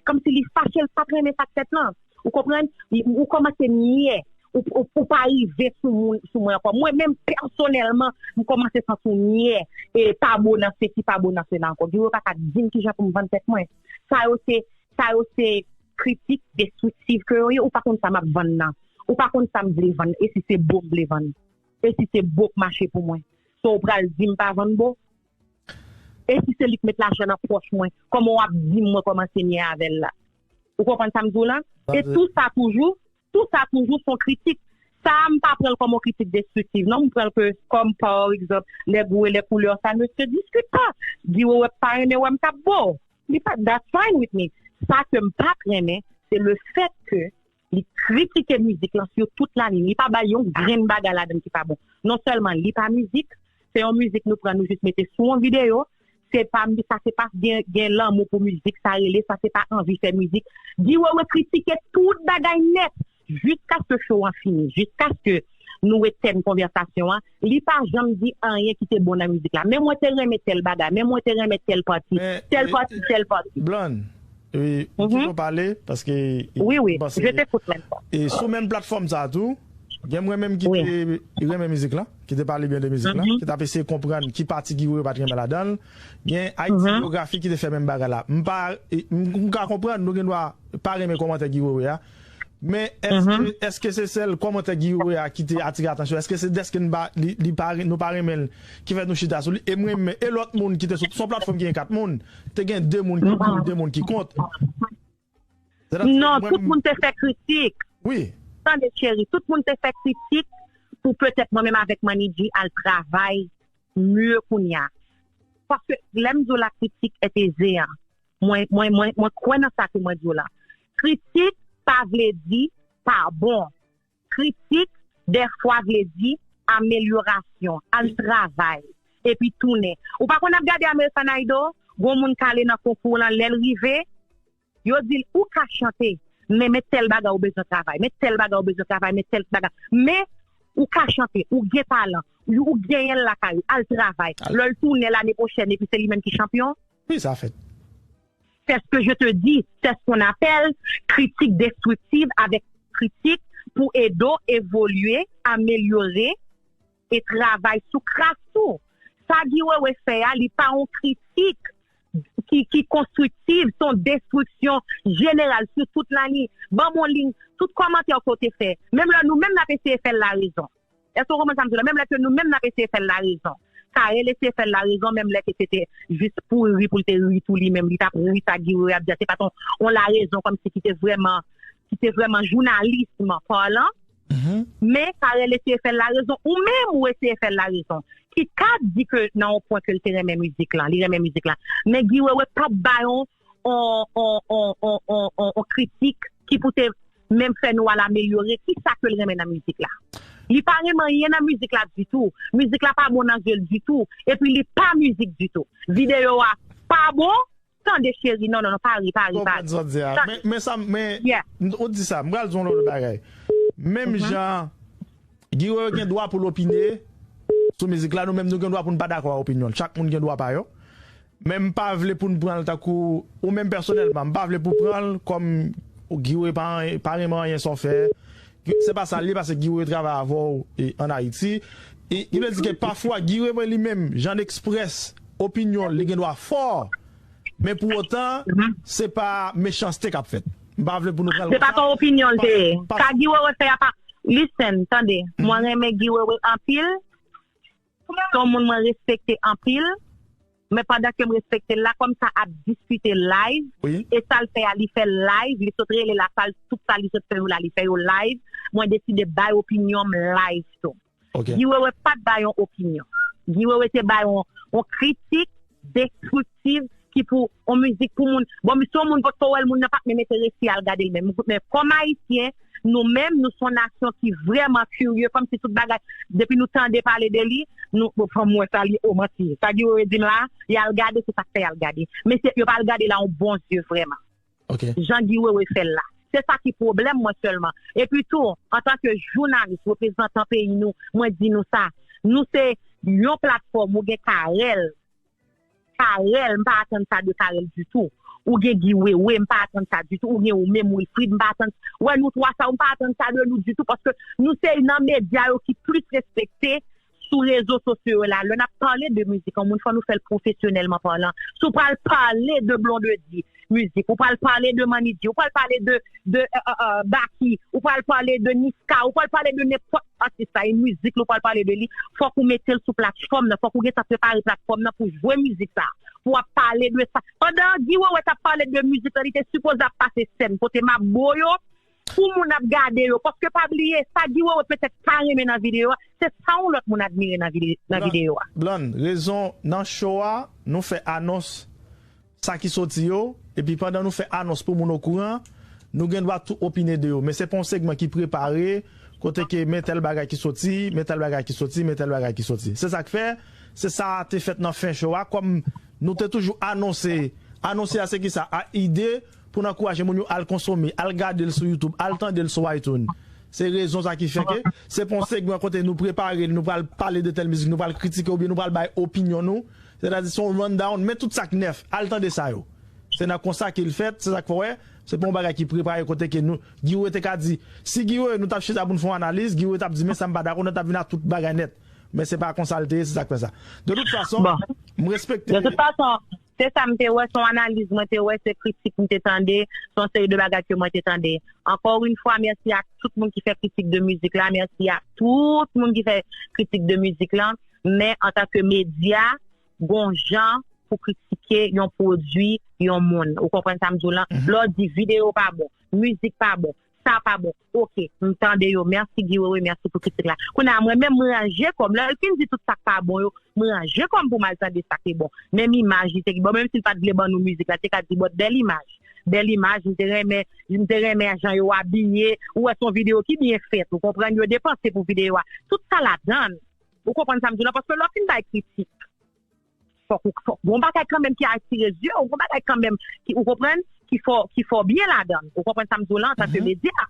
kòmsi li fache, l pa t renmen sa k fèt lan. Ou konprann? Ou kòmanse nyè. Ou, ou, ou pa rive sou moun, sou mwen ankò. Mwen menm, pèsonèlman, m kòmanse santi w nyè. E pa bon nan sesi, pa bon nan sela ankò. Guy Wewe pa ka di m kijan pou m vann tèt mwen. Sa yo se, sa yo se kritik destriktif ke yo ye. Ou pa konn sa m ap vann nan. Ou pa konn sa m vle vann. E si se bon m vle vann. E si se bon k mache pou mwen. So ou pral di m pa vann bon? E si se li k met lajan nan pòch mwen? Kòman w ap di m mwen kòmanse nyè avè l la? Ou konprann sa m di w la? E tou sa toujou, tou sa toujou se yon kritik. Sa a, m pa pran l kòm yon kritik destriktif, non. M pran l ke, kòm, pa egzanp, les goûts et les couleurs, ça ne se discute pas. Guy Wewe pa renmen wè m k ap bo. Li pa, that's fine with me. Sa ke m pa t renmen, se le fèt ke li kritike mizik lan sou tout lalin. Li pa bay yon grenn bagay ladan ki pa bon. Non sèlman li pa mizik, se yon mizik nou pran, nou jis mete sou yon videyo. Se pa, sa se pa gen, gen lanmou pou mizik, sa rele, sa se pa anvi fè mizik. Guy Wewe kritike tout bagay nèt, jiskaske show an fini, jiskaske nou etèn konvèsasyon an, li pa janm di anyen ki te bon nan mizik la. Men mwen te renmen tèl bagay, men mwen te renmen tèl pati, tèl pati, tèl pati. Blonde, wi, m kite w pale, paske, wi, wi, je t'écoute maintenant. E sou menm platfòm sa a tou, gen mwen menm ki te renmen mizik la, ki te pale byen de mizik la, ki t ap eseye konprann ki pati Guy Wewe pa t renmen ladan l. Gen Ayiti Byografi ki te fè menm bagay la. M pa, m, m ka konprann, nou gen dwa pa renmen kòmantè Guy Wewe a. Men èske, èske se sèl kòmantè Guy Wewe a ki te atire atansyon? Èske se dèske n pa, li, li pa, nou pa renmen l ki fè nou chita sou li? E mwen menm, e lòt moun ki te sou, se yon platfòm ki gen kat moun, te gen de moun ki pou, de moun ki kont. Non, tout moun te fè kritik. Wi. Tande, cheri, tout moun te fè kritik pou petèt mwen menm avèk Manidji al travay mye kounye a. Paske lè m di w la kritik est aisée an, mwen, mwen, mwen, mwen kwè nan sa ke mwen di w la. Kritik pa vle di pa bon. Kritik, dèfwa, vle di amelyorasyon, al travay, epi tounen. Ou pa konn ap gade American Idol, gon moun k ale nan konkou lan, lè l rive, yo di l, ou ka chante, men, men tèl bagay ou bezwen travay, men tèl bagay ou bezwen travay, men tèl bagay. Men, ou ka chante, ou gen talan, ou, ou genyen l lakay ou, al travay. Lè l tounen lane pwochèn, epi se li menm ki chanpyon. Wi, sa fèt. C'est ce que je te dis, c'est ce qu'on appelle critique destructive avec critique pou ede w evolye, amelyore e travay sou kras ou. Sa Guy Wewe fè a, li pa yon kritik ki, ki konstriktif, se yon destriksyon jeneral sou tout lalin. Ban m yon liy, tout kòmantè ke w te fè, menm lè nou menm n ap eseye fè l larezon. Èske w konprann sa m di w la? Menm lè ke nou menm n ap eseye fè l larezon. Carel eseye fè l larezon, menm lè ke se te jis pou ri, pou l te ri tou li menm, li t ap ri sa Guy Wewe ap di a, se pa t on, on larezon kòmsi ki te vrèman, ki te vrèman jounalism palan. Men Carel eseye fè l larezon, ou menm ou eseye fè l larezon. Ki ka di ke nan yon pwen ke l te renmen mizik lan, li renmen mizik lan. Men Guy Wewe p ap bay on, on, on, on, on, on, on, on kritik ki pou te menm fè nou al amelyore ki sa ke l renmen nan mizik la. Li pa renmen anyen nan mizik la ditou. Mizik la pa bon nan zye l ditou. Epi li pa mizik ditou. Videyo a pa bon. Tande cheri, non, non, non, pa ri, pa ri, pa ri. Konprann sa w di a. Men, men sa, men, ou di sa, m pral di yon lòt bagay. Menm jan, Guy Wewe gen dwa pou l opine sou mizik la, nou menm nou gen dwa pou n pa dakò ak opinyon l. Chak moun gen dwa pa yo. Men m pa vle pou n pran l tankou, ou menm pèsonèlman, m pa vle pou pran l kòm Guy Wewe pa, pa renmen anyen sa w fè. Se pa sa l ye, paske Guy Wewe travay avè w e, ann Ayiti. E, ki vle di ke pafwa Guy Wewe li menm, jan l eksprès opinyon l, li gen dwa fò. Men pou otan, se pa mechanste k ap fèt. M pa vle pou nou pran l konsa. Se pa t on opinyon l te ye. Sa Guy Wewe fè a pa, listen, tande, mwen renmen Guy Wewe anpil. Se yon moun mwen respekte anpil. Men pandan ke m respekte l la, kòm sa ap diskite live, e sa l fè a, li fè live, li sot rele la sal, tout sa li sot fè yo la, li fè yo live. Mwen deside bay opinyon m live tou. Guy Wewe pa t bay yon opinyon. Guy Wewe te bay yon, yon kritik destriktiv ki pou yon mizik pou moun. Bon, misye yon moun potko wè l, moun nan pa t menm enterese al gade l menm. Men kòm Ayisyen, nou menm, nou se yon nasyon ki vrèman kirye, kòmsi tout bagay, depi nou tande pale de li, nou, bon, fò m wè sa li, o manti. Sa Guy Wewe di m la, y al gade, se sa k fè y al gade. Men se, yo pa al gade l a yon bon zye vrèman. Jan Guy Wewe fè l la. Se sa ki pwoblèm mwen sèlman. Epi tou, antanke jounalis, reprezantan peyi nou, mwen di nou sa. Nou se yon platfòm, ou gen Carel. Carel, m pa atann sa de Carel ditou. Ou gen Guy Wewe, m pa atann sa ditou. Ou gen ou menm Wilfrid, m pa atann. Wè nou twa sa, m pa atann sa de nou ditou, paske nou se nan medya yo ki plis respekte sou rezo sosyo yo la. Lè n ap pale de mizik, yon moun fò nou fè l pwofesyonèlman palan. Si w pral pale de Blondedy, mizik, ou pral pale de Manidji, ou pral pale de, de, euh, euh, euh, Baky, ou pral pale de Niska, ou pral pale de nenpòt atis la, e mizik li, ou pral pale de li, fòk ou mete l sou platfòm nan, fòk ou gentan prepare platfòm nan pou jwe mizik sa, pou w ap pale de sa. Pandan Guy Wewe t ap pale de mizik la, li te sipoze ap pase sèn kote mabo yo, pou moun ap gade yo, paske pa bliye, sa Guy Wewe petèt pa renmen nan videyo a, se sa yon lòt moun admire nan vide-, nan videyo a. Blonde, rezon, nan show a, nou fè anons sa ki soti yo, epi pandan nou fè anons pou moun okouran, nou gen dwa tou opine de yo. Men se pa yon segman ki prepare, kote ke men tèl bagay ki soti, men tèl bagay ki soti, men tèl bagay ki soti. Se sa k fè, se sa te fèt nan fen show a, kòm nou te toujou anonse, anonse a se ki sa, a ide pou n ankouraje moun yo al konsome, al gade l sou YouTube, al tande l sou iTunes. Se rezon sa ki fè ke se pa yon segman kote nou prepare l, nou pral pale de tèl mizik, nou pral kritike oubyen nou pral bay opinyon nou. Sètadi se yon rundown, men tout sa k nèf, al tande sa yo. Se nan konsa ke l fèt, se sa k fè w wè, se pa yon bagay ki prepare kote ke nou, Guy Wewe te ka di, si Guy Wewe nou t ap chita pou n fè yon analiz, Guy Wewe t ap di, men sa m pa dakò, nou t ap vin ak tout bagay nèt. Men se pa konsa l te ye, se sa k fè sa. De tout fason, m respekte. De tout fason, se sa m te wè, se yon analiz mwen te wè, se kritik m te tande, se yon seri de bagay ke mwen te tande. Encore une fois, mèsi a tout moun ki fè kritik de mizik la, mèsi a tout moun ki fè kritik de mizik la, men antanke medya, gon jan pou kritike yon pwodui, yon moun. Ou konprann sa m di w lan? Lè w di videyo pa bon, mizik pa bon, sa pa bon. Oke, m tande yo. Mèsi Guy Wewe, mèsi pou kritik la. Kounye a, mwen menm, m ranje kò m. Lè l fin di tout sa k pa bon yo, m ranje kò m pou m al tande sa k bon. Menm imaj li te gen. Bon, menm si l pa t vle ban nou mizik la, te ka di, bon, bèl imaj. Bèl imaj, m te renmen, m te renmen jan yo abiye. Ou wè, se yon videyo ki byen fèt. Ou konprann, yo depanse pou videyo a. Tout sa ladan l. Ou konprann sa m di w lan? Paske lè w fin bay kritik, fòk ou, fòk gon bagay kanmenm ki atire zye w, gon bagay kanmenm ki, ou konprann, ki fè w, ki fè w byen ladan l. Ou konprann sa m di w lan antanke medya?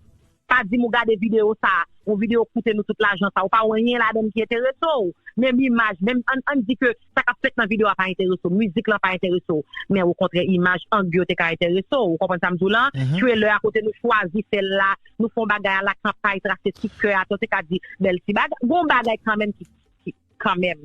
Pa di m ou gade videyo sa, yon videyo koute nou tout lajan sa, ou pa wè anyen ladan l ki enterese w. Menm imaj, menm, ann, ann di ke sa k ap fèt nan videyo a pa enterese w, mizik lan pa enterese w, men okontrè imaj, ang yo te ka enterese w. Ou konprann sa m di w lan? Trailer a kote nou chwazi fè l la, nou fè yon bagay a la kanpay, trase ti kè a, ou te ka di bèl ti bagay. Gon bagay kanmenm ki, ki, kanmenm.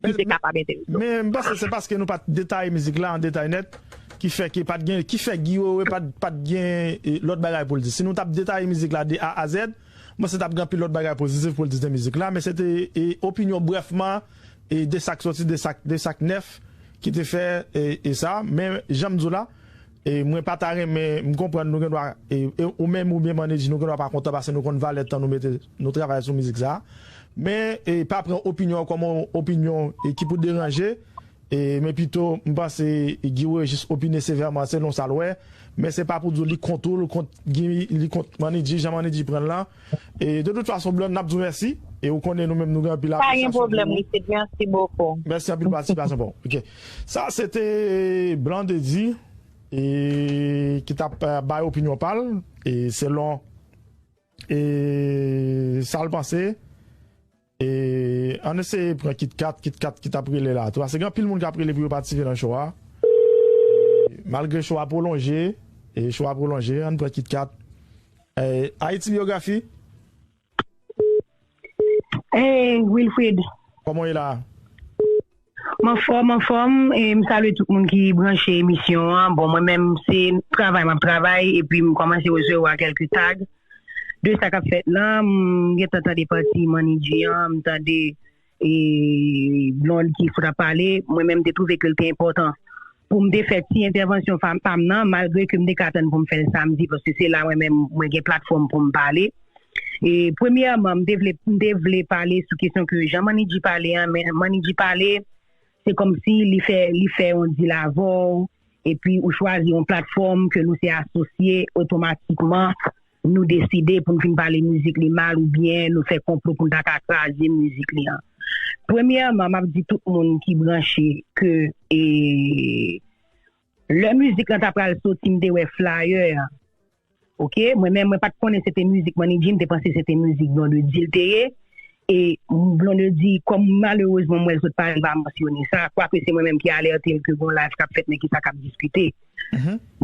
Ki te kapab enterese w. Men m panse se paske nou pa t detaye mizik la an detay nèt, ki fè ke pa t gen, ki fè Guy Wewe pa t, pa t gen, e, lòt bagay pou l di. Si nou t ap detaye mizik la de A a Z, m panse t ap gen anpil lòt bagay pozitif pou l di de mizik la, men se te, e, opinyon brèfman, e de sa k soti, de sa k, de sa k nèf ki te fè e, e sa. Men jan m di w la, e mwen pa ta renmen, m konprann nou gen dwa, e, e ou menm oubyen Manidji, nou gen dwa pa kontan paske nou konn valè tan nou mete, nou travay sou mizik sa. Men e pa pran opinyon an kòm yon opinyon e ki pou deranje. E, men pito, m panse Guy Wewe jis opine sevèman selon sa l wè. Men se pa pou di w li kont ou, li kont Guy, li kont Manidji, jan Manidji pran l lan. E de tout fason, Blonde, n ap di w mèsi. E ou konnen nou menm nou gen anpil apresyasyon pou ou. Pa gen pwoblèm, Richard. Mèsi bokou. Mèsi anpil patisipasyon pa w. Ok. Sa se te Blondedy e, ki t ap eh, bay opinyon pa l. E selon e, sa l panse. E, ann eseye pran Kit Kat, Kit Kat ki t ap rele la tou. Paske gen anpil moun k ap rele pou yo patisipe nan show a. Malgre show a pwolonje, e show a pwolonje, ann pran Kit Kat. E, Ayiti Byografi. Hey, Wilfrid. Kòman w ye la? M anfòm, anfòm, e m salye tout moun ki branche emisyon an. Bon, mwen menm, se travay m ap travay, epi m kòmanse resevwa kèlke tag de sa k ap fèt lan. M gentan tande pati Manidji an, m tande e, Blonde ki fout ap pale. Mwen menm, m te twouve ke l te enpòtan pou m te fè ti entèvansyon pa m nan, malgre ke m te ka tann pou m fè l samdi, paske se la mwen menm, mwen gen platfòm pou m pale. E, premyèman, m te vle, m te vle pale sou kesyon ke jan Manidji pale an, men Manidji pale, se kòmsi li fè, li fè yon dil avè w, epi ou chwazi yon platfòm ke nou se asosye, otomatikman, nou deside pou n vin pale mizik li mal oubyen nou fè konplo pou n ta ka kraze mizik li an. Premyèman, m ap di tout moun ki branche ke e, lè mizik lan ta pral soti, m te wè flyer an. Ok, mwen menm, mwen pa t konnen se te mizik Manidji, m te panse se te mizik Blondedy l te ye. E Blondedy, kòm malerezman, m wè l sot pale, l pa mansyone sa, kwake se mwen menm ki alète l ke gon live k ap fèt, men ki sa k ap diskite.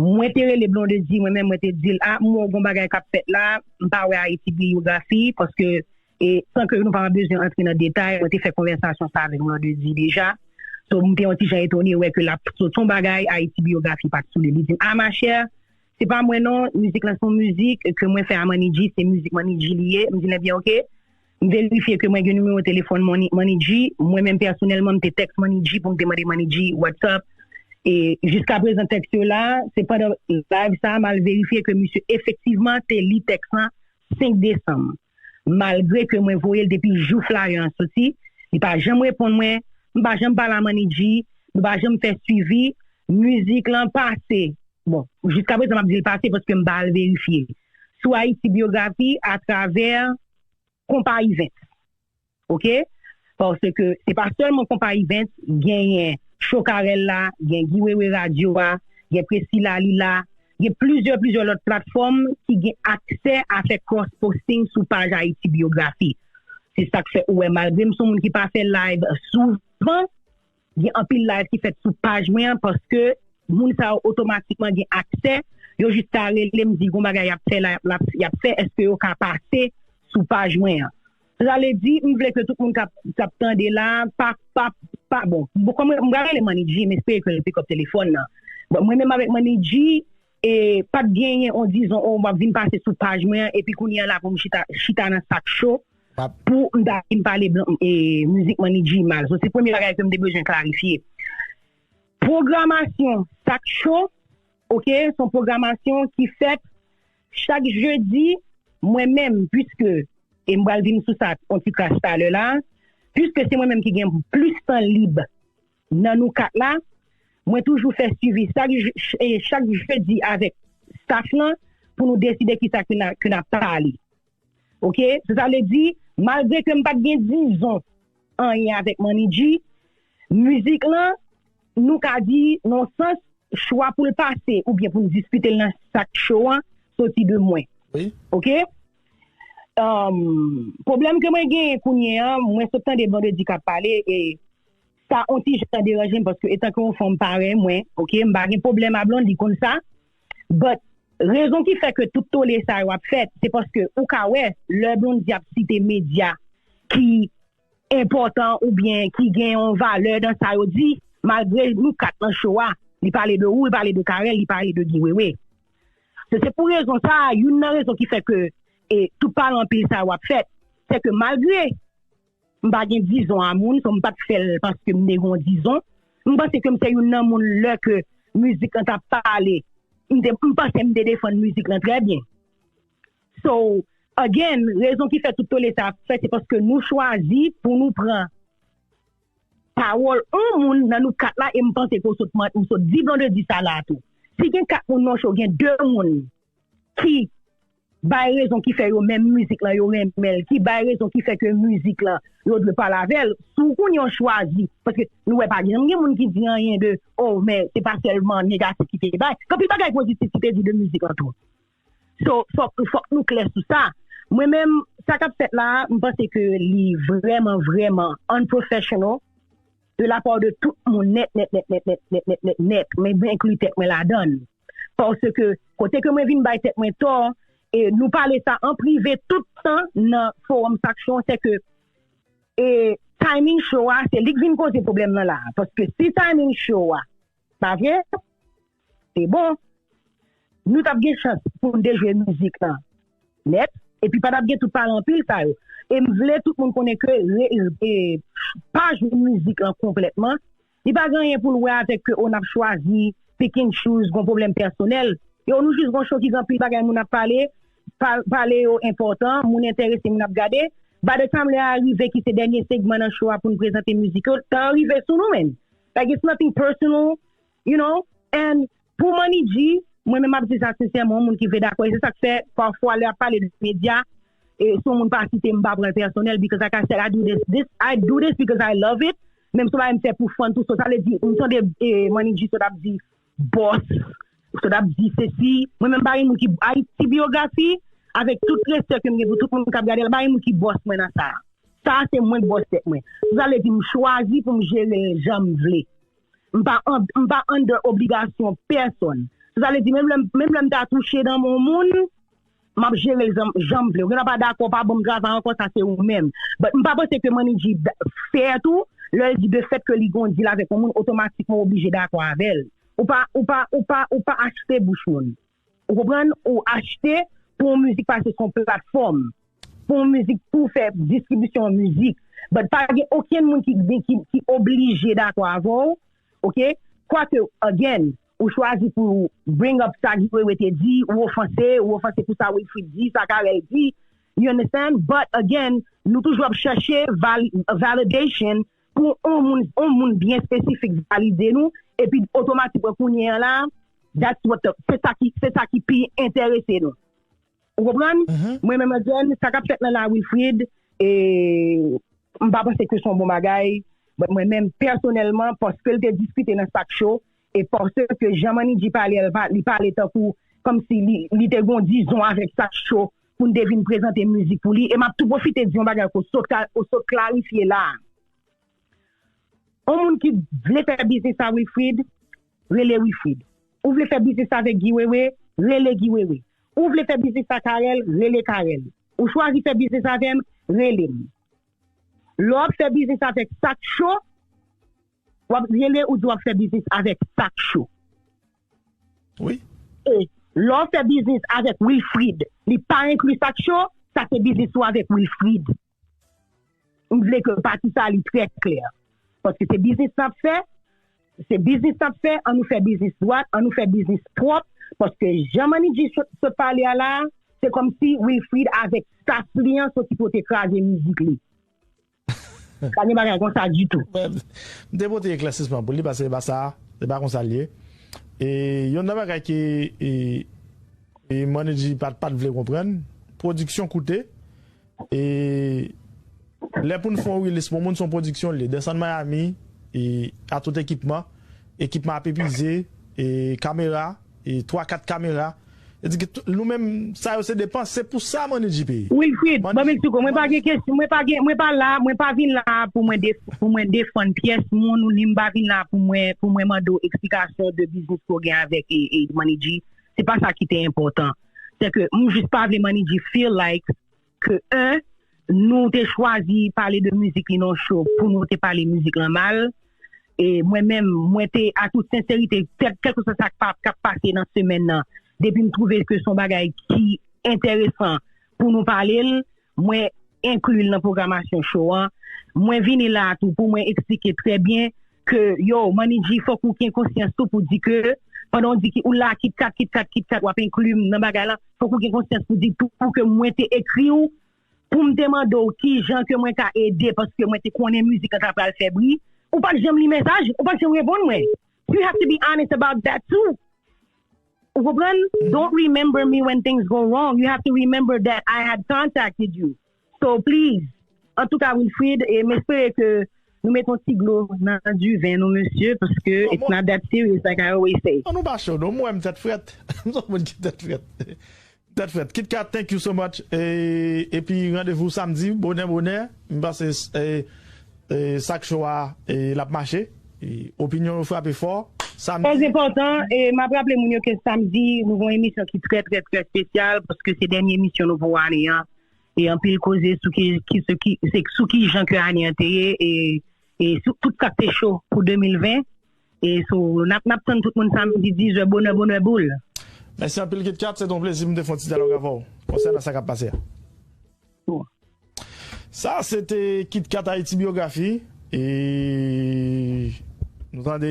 Mwen te rele Blondedy, mwen menm, mwen te di l, a, m wè w gon bagay k ap fèt la, m pa wè Ayiti Byografi, paske, e, san ke nou pa bezwen antre nan detay, mwen te fè konvèsasyon sa avèk Blondedy deja. So, m te yon ti jan etone wè ke l ap sot yon bagay, Ayiti Byografi pa t sou li. Li di m, a, machè, se pa mwen non, mizik lan se yon mizik ke mwen fè a Manidji, se mizik Manidji li ye. M di l, ebyen, ok. M verifye ke mwen gen nimewo telefòn Manidji. Mwen menm pèsonèlman, m te tèks Manidji pou m te mande Manidji, what's up. E jiskaprezan tèks yo la, se pandan live sa a, m al verifye ke misye efektivman te li tèks lan senk desanm. Malgre ke mwen voye l depi jou flyer an soti, li pa janm reponn mwen, m pa janm pale a Manidji, nou pa janm fè swivi, mizik lan pase. Bon, jiskaprezan m ap di l pase paske m pa al verifye. Sou Ayiti Byografi atravè Konpa Events. Ok? Paske se pa sèlman Konpa Events, genyen Chokarel la, gen Guy Wewe Radio a, gen Presila li la, gen plizyè, plizyè lòt platfòm ki gen aksè a fè cross posting sou paj Ayiti Byografi. Se sa k fè ou wè, malgre m se yon moun ki pa fè live souvan, gen anpil live ki fèt sou paj mwen an, paske moun sa yo otomatikman gen aksè, yo jis ka rele m, di gon bagay y ap fè la, y ap, y ap fè, èske yo ka pase sou paj mwen an? Sa vle di, m vle ke tout moun k ap, k ap tande la, pa, pa, pa, bon, bon, kòm m pral rele Manidji, m espere ke l pikòp telefòn nan. Bon, mwen menm avèk Manidji, e pa t genyen, on dizon, o, m ap vin pase sou paj mwen an, epi kounye a la pou m chita, chita nan sak cho, pou m ta vin pale blan, e, mizik Manidji mal. So, se premye bagay ke m te bezwen klarifye. Pwogramasyon sak cho, ok, se yon pwogramasyon ki fèt chak jedi, mwen menm, piske, e m pral vin sou sa yon ti kras talè la, piske se mwen menm ki gen plis tan lib nan nou kat la, mwen toujou fè swivi chak, je- ch- e chak jedi avèk staff lan pou nou deside kisa ke n a- ke n ap pale. Ok? Sa sa vle di, malgre ke m pa t gen dizon anyen avèk Manidji, mizik lan, nou ka di, nan sans, chwa pou l pase oubyen pou n diskite l nan sak cho an, soti de mwen. Ok? Pwoblèm ke mwen genyen kounye a, mwen sot tande Blondedy k ap pale, e sa on ti jan deranje m, paske etanke yon fanm parèy mwen, ok, m pa gen pwoblèm a Blonde, li konn sa. But, rezon ki fè ke tout tole sa yo ap fèt, se paske ou ka wè, lè Blondedy ap site medya ki enpòtan oubyen ki gen yon valè nan sa yo di, malgre nou kat nan cho a, li pale de ou, li pale de Carel, li pale de Guy Wewe. Se, se pou rezon sa a, youn nan rezon ki fè ke, e, tout pale anpil sa yo ap fèt, se ke malgre M pa gen dizon a moun, so m pa t fè l paske m te gen yon dizon. M panse ke m se youn nan moun lè ke mizik lan t ap pale. M te, m panse m te defann mizik lan trè byen. So, again, rezon ki fè tout tole sa ap fèt, se paske nou chwazi pou nou pran pawòl yon moun nan nou kat la, e m panse ke w sot, ou sot di Blondedy sa la tou. Si gen kat moun nan show, gen de moun ki bay rezon ki fè yo menm mizik lan, yo renmen l, ki bay rezon ki fè ke mizik lan, yo dwe pale avè l, si w kounye a w chwazi, paske nou wè pa gen, gen moun ki di anyen de, oh, men se pa sèlman negatif ki te bay. Gen anpil bagay pozitif ki te di de mizik lan tou. So, fòk, fòk nou klè sou sa. Mwen menm, sa k ap fèt la, m panse ke li vrèman, vrèman unprofessional de la part de tout moun nèt, nèt, nèt, nèt, nèt, nèt, nèt, nèt, nèt, men mwen enkli tèt mwen ladan l. Paske kote ke mwen vin bay tèt mwen tò, e nou pale sa an prive tout tan nan forum Sak Show, se ke e timing show a, se li k vin koze pwoblèm nan la. Paske si timing show a pa vre, se bon. Nou t ap gen chans pou n te jwe mizik lan nèt, epi pa t ap gen tout pale anpil sa yo. E m vle tout moun konnen ke re, e, pa jwe mizik lan konplètman, li pa gen anyen pou l wè avèk ke o n ap chwazi pick and choose, gon pwoblèm pèsonèl. Yo, nou jis gon show ki gen anpil bagay moun ap pale, pa, pale yo enpòtan, moun enterese, moun ap gade. By the time lè a rive ki se dènye segman nan show a pou n prezante mizik yo, tan an rive sou nou menm. Like, it's nothing personal, you know? And pou Money G, mwen menm ap di sa sensèman, yon moun ki vle dakò, e se sa k fè, pafwa, lè ap pale de medya, e si yon moun pa site m, m pa pran l pèsonèl, because like I said, I do this, this, I do this because I love it, menm si w pa m fè pou fun tou, so sa vle di, m tande e, Money G sot ap di, bòs, sot ap di sesi, mwen menm pa gen moun ki, Ayiti Byografi, avèk tout respè ke m gen pou tout moun k ap gade l, pa gen moun ki bòs mwen nan sa. Sa se mwen k bòs tèt mwen. Sa vle di m chwazi pou m jere l jan m vle. M pa an, m pa under obligasyon pèsonn. Sa vle di menm lè, menm lè m ta touche nan men yon moun, m ap jere l jan, jan m vle. Ou gen dwa pa dakò, pa ban m travay ankò, sa se ou menm. But m pa panse ke Money G fè tou, lè l di de fèt ke li gon deal avèk yon moun, otomatikman w oblije dakò avè l. Ou pa, ou pa, ou pa, ou pa achte bouch moun. Ou konprann? Ou achte pou yon mizik pase sou yon platfòm. Pou yon mizik, pou fè distribisyon yon mizik. But pa gen okenn moun ki, ki, ki oblije dakò avè w, oke? Kwake, again, ou chwazi pou bring up sa Guy Wewe te di, ou ofanse, ou ofanse pou sa Wilfrid di, sa Carel di, you understand? But again, nou toujou ap chèche val, validation pou yon moun, yon moun byen espesifik valide nou, epi otomatikman kounye a la, that's what the, se sa ki, se sa ki pi enterese nou. Ou konprann? Mwen menm, again, sa k ap fèt nan la Wilfrid, e, m pa panse ke se yon bon bagay, but mwen menm, pèsonèlman, paske l te diskite nan Sak Cho, e paske jan Money G pale a, li pa, li pale tankou, kòmsi li, li te gon dizon avèk Sak Cho pou n te vin prezante mizik pou li. E m ap tou pwofite di yon bagay ke w sot ka, w sot klarifye la. Yon moun ki vle fè biznis a Wilfrid, rele Wilfrid. Ou vle fè biznis avèk Guy Wewe, rele Guy Wewe. Ou vle fè biznis a Carel, rele Carel. Ou chwazi fè biznis avè m, rele m. Lè w ap fè biznis avèk Sak Cho, w ap rele ou di w ap fè biznis avèk Sak Cho. Wi. E lè w fè biznis avèk Wilfrid, li pa enkli Sak Cho, sa se biznis ou avèk Wilfrid. M vle ke pati sa li trè klè. Paske se biznis n ap fè, se biznis n ap fè, ann nou fè biznis dwat, ann nou fè biznis pwòp, paske jan Money G sot, sot pale a la, se kòmsi Wilfrid avèk staff li an soti pote kraze mizik li. Pa gen bagay konsa ditou. M te pote eklèsisman pou li, paske se pa sa, se pa konsa l ye. E youn nan bagay ke e, e Money G pa t, pa t vle konprann, pwodiksyon koute. E lè pou n fè yon release pou moun, se yon pwodiksyon l ye. Desann Miami, e a tout ekipman, ekipman ap epize, e kamera, e twa, kat kamera. E di ke nou menm, sa yo se depans, se pou sa Money G peye. Wilfrid, ban m eksplike w, mwen pa gen kesyon, mwen pa gen, mwen pa la, mwen pa vin la pou mwen def, pou mwen defann pyès moun, ni m pa vin la pou mwen, pou mwen mande w eksplikasyon de biznis ke w gen avèk e, e Money G. Se pa sa ki te enpòtan. Se ke m jis pa vle Money G feel like ke en, nou te chwazi pale de mizik li nan show pou nou te pale mizik lan mal. E mwen menm, mwen te, a tout senserite, kèlkeswa sa k ap pase nan semèn nan, depi m twouve ke se yon bagay ki enteresan pou nou pale l, mwen enkli l nan pwogramasyon show an. mwen vini la a tou pou mwen eksplike trè byen ke, yo, Manidji, fòk ou gen konsyans tou pou di ke, pandan w di ki ou la, KitKat, KitKat, KitKat, w ap enkli m nan bagay la, fòk ou gen konsyans pou di tou ke mwen te ekri w pou m te mande w ki jan ke mwen ka ede, paske mwen te konnen mizik lan ta pral fè bri. Ou pa t janm li mesaj, ou pa t janm reponn mwen. You have to be honest about that too. Ou konprann? Don't remember me when things go wrong. You have to remember that I had contacted you. So please. Antouka, Wilfrid, e m espere ke nou met yon ti glo nan diven nou, mesye, paske it's not that serious, like I always say. Non, nou pa cho, non. Mwen, m tèt frèt. M se yon moun ki tèt frèt. Tèt frèt. KitKat, thank you so much. E, epi randevou samdi, bonè, bonè. M panse e, e, sak cho a, e, l ap mache. E, opinyon yo frape fò. Samdi. Trè enpòtan, e m ap raple moun yo ke samdi, nou gen yon emisyon ki trè, trè, trè espesyal, paske se dènye emisyon nou pou ane an. E anpil koze sou ki, ki, sou ki, se sou ki jan ke ane an te ye, e, e sou tout sa k te cho pou de mil ven. E so, n ap, n ap tann tout moun samdi diz è, bonè, bonè boul. Mèsi anpil, KitKat. Se te yon plezi pou m te fè yon ti dyalòg avè w konsènan sa k ap pase a. Sa se te KitKat Haïti Biographie. E nou tande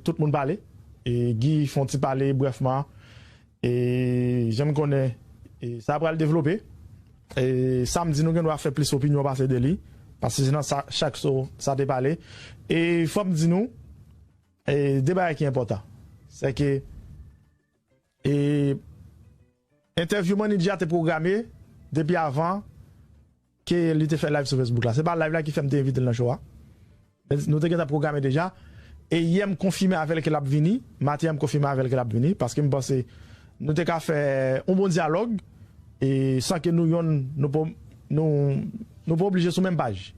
tout moun pale. E Guy fè yon ti pale brèfman. E jan m konnen, e sa pral devlope. E samdi, nou gen dwa fè plis opinyon pase de li. Paske se nan sa, chak so, sa te pale. E fò m di nou, e de bagay ki enpòtan. Se ke, e entèvyou Manidji a te pwograme depi avan ke li te fè live sou Facebook la. Se pa live la ki fè m te envite l nan show a. Men nou te gentan pwograme deja. E yè m konfime avè l ke l ap vini. Maten an m konfime avè l ke l ap vini. Paske m panse nou te ka fè yon bon dyalòg. E san ke nou yonn, nou pa, nou, nou pa oblije sou menm paj.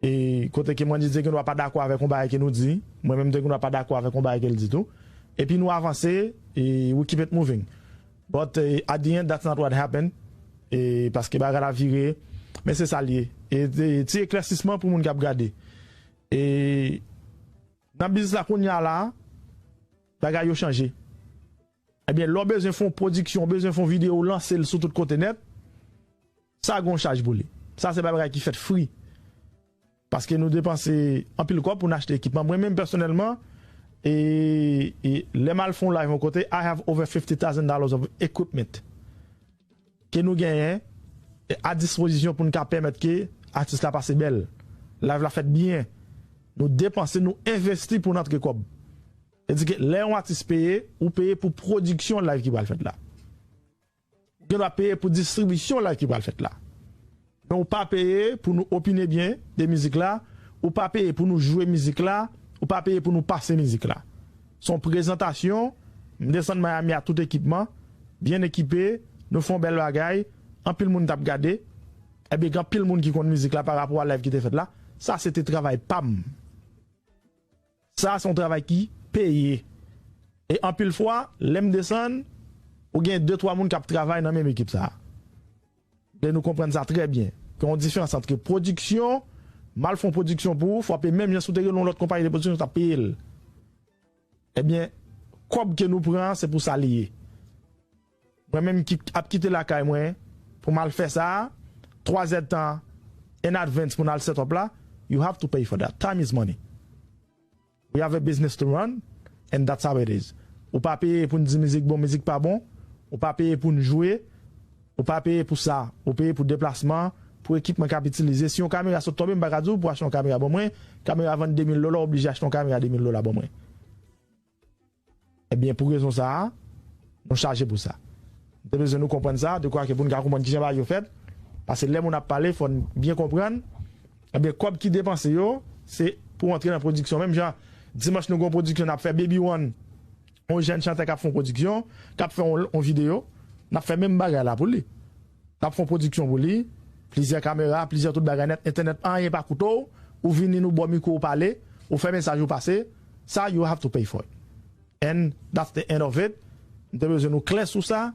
E kote ke mwen di te gen dwa pa dakò avèk yon bagay ke nou di. Mwen menm te gen dwa pa dakò avèk yon bagay ke l di tou. Epi nou avanse, e we keep it moving. But eh, at the end, that's not what happened. E paske bagay la vire, men se sa l ye. E, e ti eklèsisman pou moun k ap gade. E nan biznis la kounye a la, bagay yo chanje. Ebyen, lè w bezwen fè yon pwodiksyon, w bezwen fè yon videyo, w lanse l sou tout kote nèt, sa gen yon chaj pou li. Sa se pa bagay ki fèt free. Paske nou depanse anpil kòb pou n achte ekipman. Mwen menm pèsonèlman, e, e lè m al fè yon live yon kote, I have over fifty thousand dollars of equipment ke nou genyen a dispozisyon pou n ka pèmèt ke atis la pase bèl. Live la fèt byen. Nou depanse, nou envesti pou n antre kòb. Se di ke lè yon atis peye, ou peye pou pwodiksyon live ki pral fèt la. Ou gen dwa peye pou distribisyon live ki pral fèt la. Men ou pa peye pou nou opine byen de mizik la, ou pa peye pou nou jwe mizik la, ou pa peye pou nou pase mizik la. Se yon prezantasyon, m desann Miami a tout ekipman, byen ekipe, nou fè yon bèl bagay, anpil moun t ap gade, ebyen gen anpil moun ki konn mizik la pa rapò a live ki te fèt la. Sa se te travay pa m. Sa se yon travay ki peye. E anpil fwa, lè m desann, ou gen de twa moun k ap travay nan menm ekip sa a. Men nou konprann sa trè byen. Gen yon diferans ant pwodiksyon, m al fè yon pwodiksyon pou ou, frape menm jan si w te rele yon lòt konpayi de pwodiksyon, yo t ap peye l. Ebyen, kòb ke nou pran an, se pou sa li ye. Mwen menm ki ap kite lakay mwen pou m al fè sa a, twa zèdtan in advance pou n al set up la, you have to pay for that. Time is money. We have a business to run, and that's how it is. Ou pa peye pou n di mizik bon, mizik pa bon. Ou pa peye pou n jwe. Ou pa peye pou sa. Ou peye pou deplasman, pou ekipman k ap itilize. Si yon kamera sot tonbe, m pa ka di w pou achte yon kamera ban mwen. Kamera vann de mil dola, w oblije achte yon kamera de mil dola ban mwen. Ebyen, pou rezon sa a, nou chaje pou sa. M te bezwen nou konprann sa, dekwa ke pou n ka konprann kijan bagay yo fèt. Paske lè moun ap pale, fò n byen konprann. Ebyen, kòb ki depanse yo, se pou antre nan pwodiksyon. Menm jan, dimanch nou gen yon pwodiksyon n ap fè, Baby One, yon jèn chantè k ap fè yon pwodiksyon, k ap fè yon, yon videyo, n ap fè menm bagay la pou li. N ap fè yon pwodiksyon pou li, plizyè kamera, plizyè tout bagay nèt, entènèt, anyen pa koute w, ou vini nou ba w mikwo ou pale, ou fè mesaj ou pase, sa you have to pay for it. And that's the end of it. M te bezwen nou klè sou sa,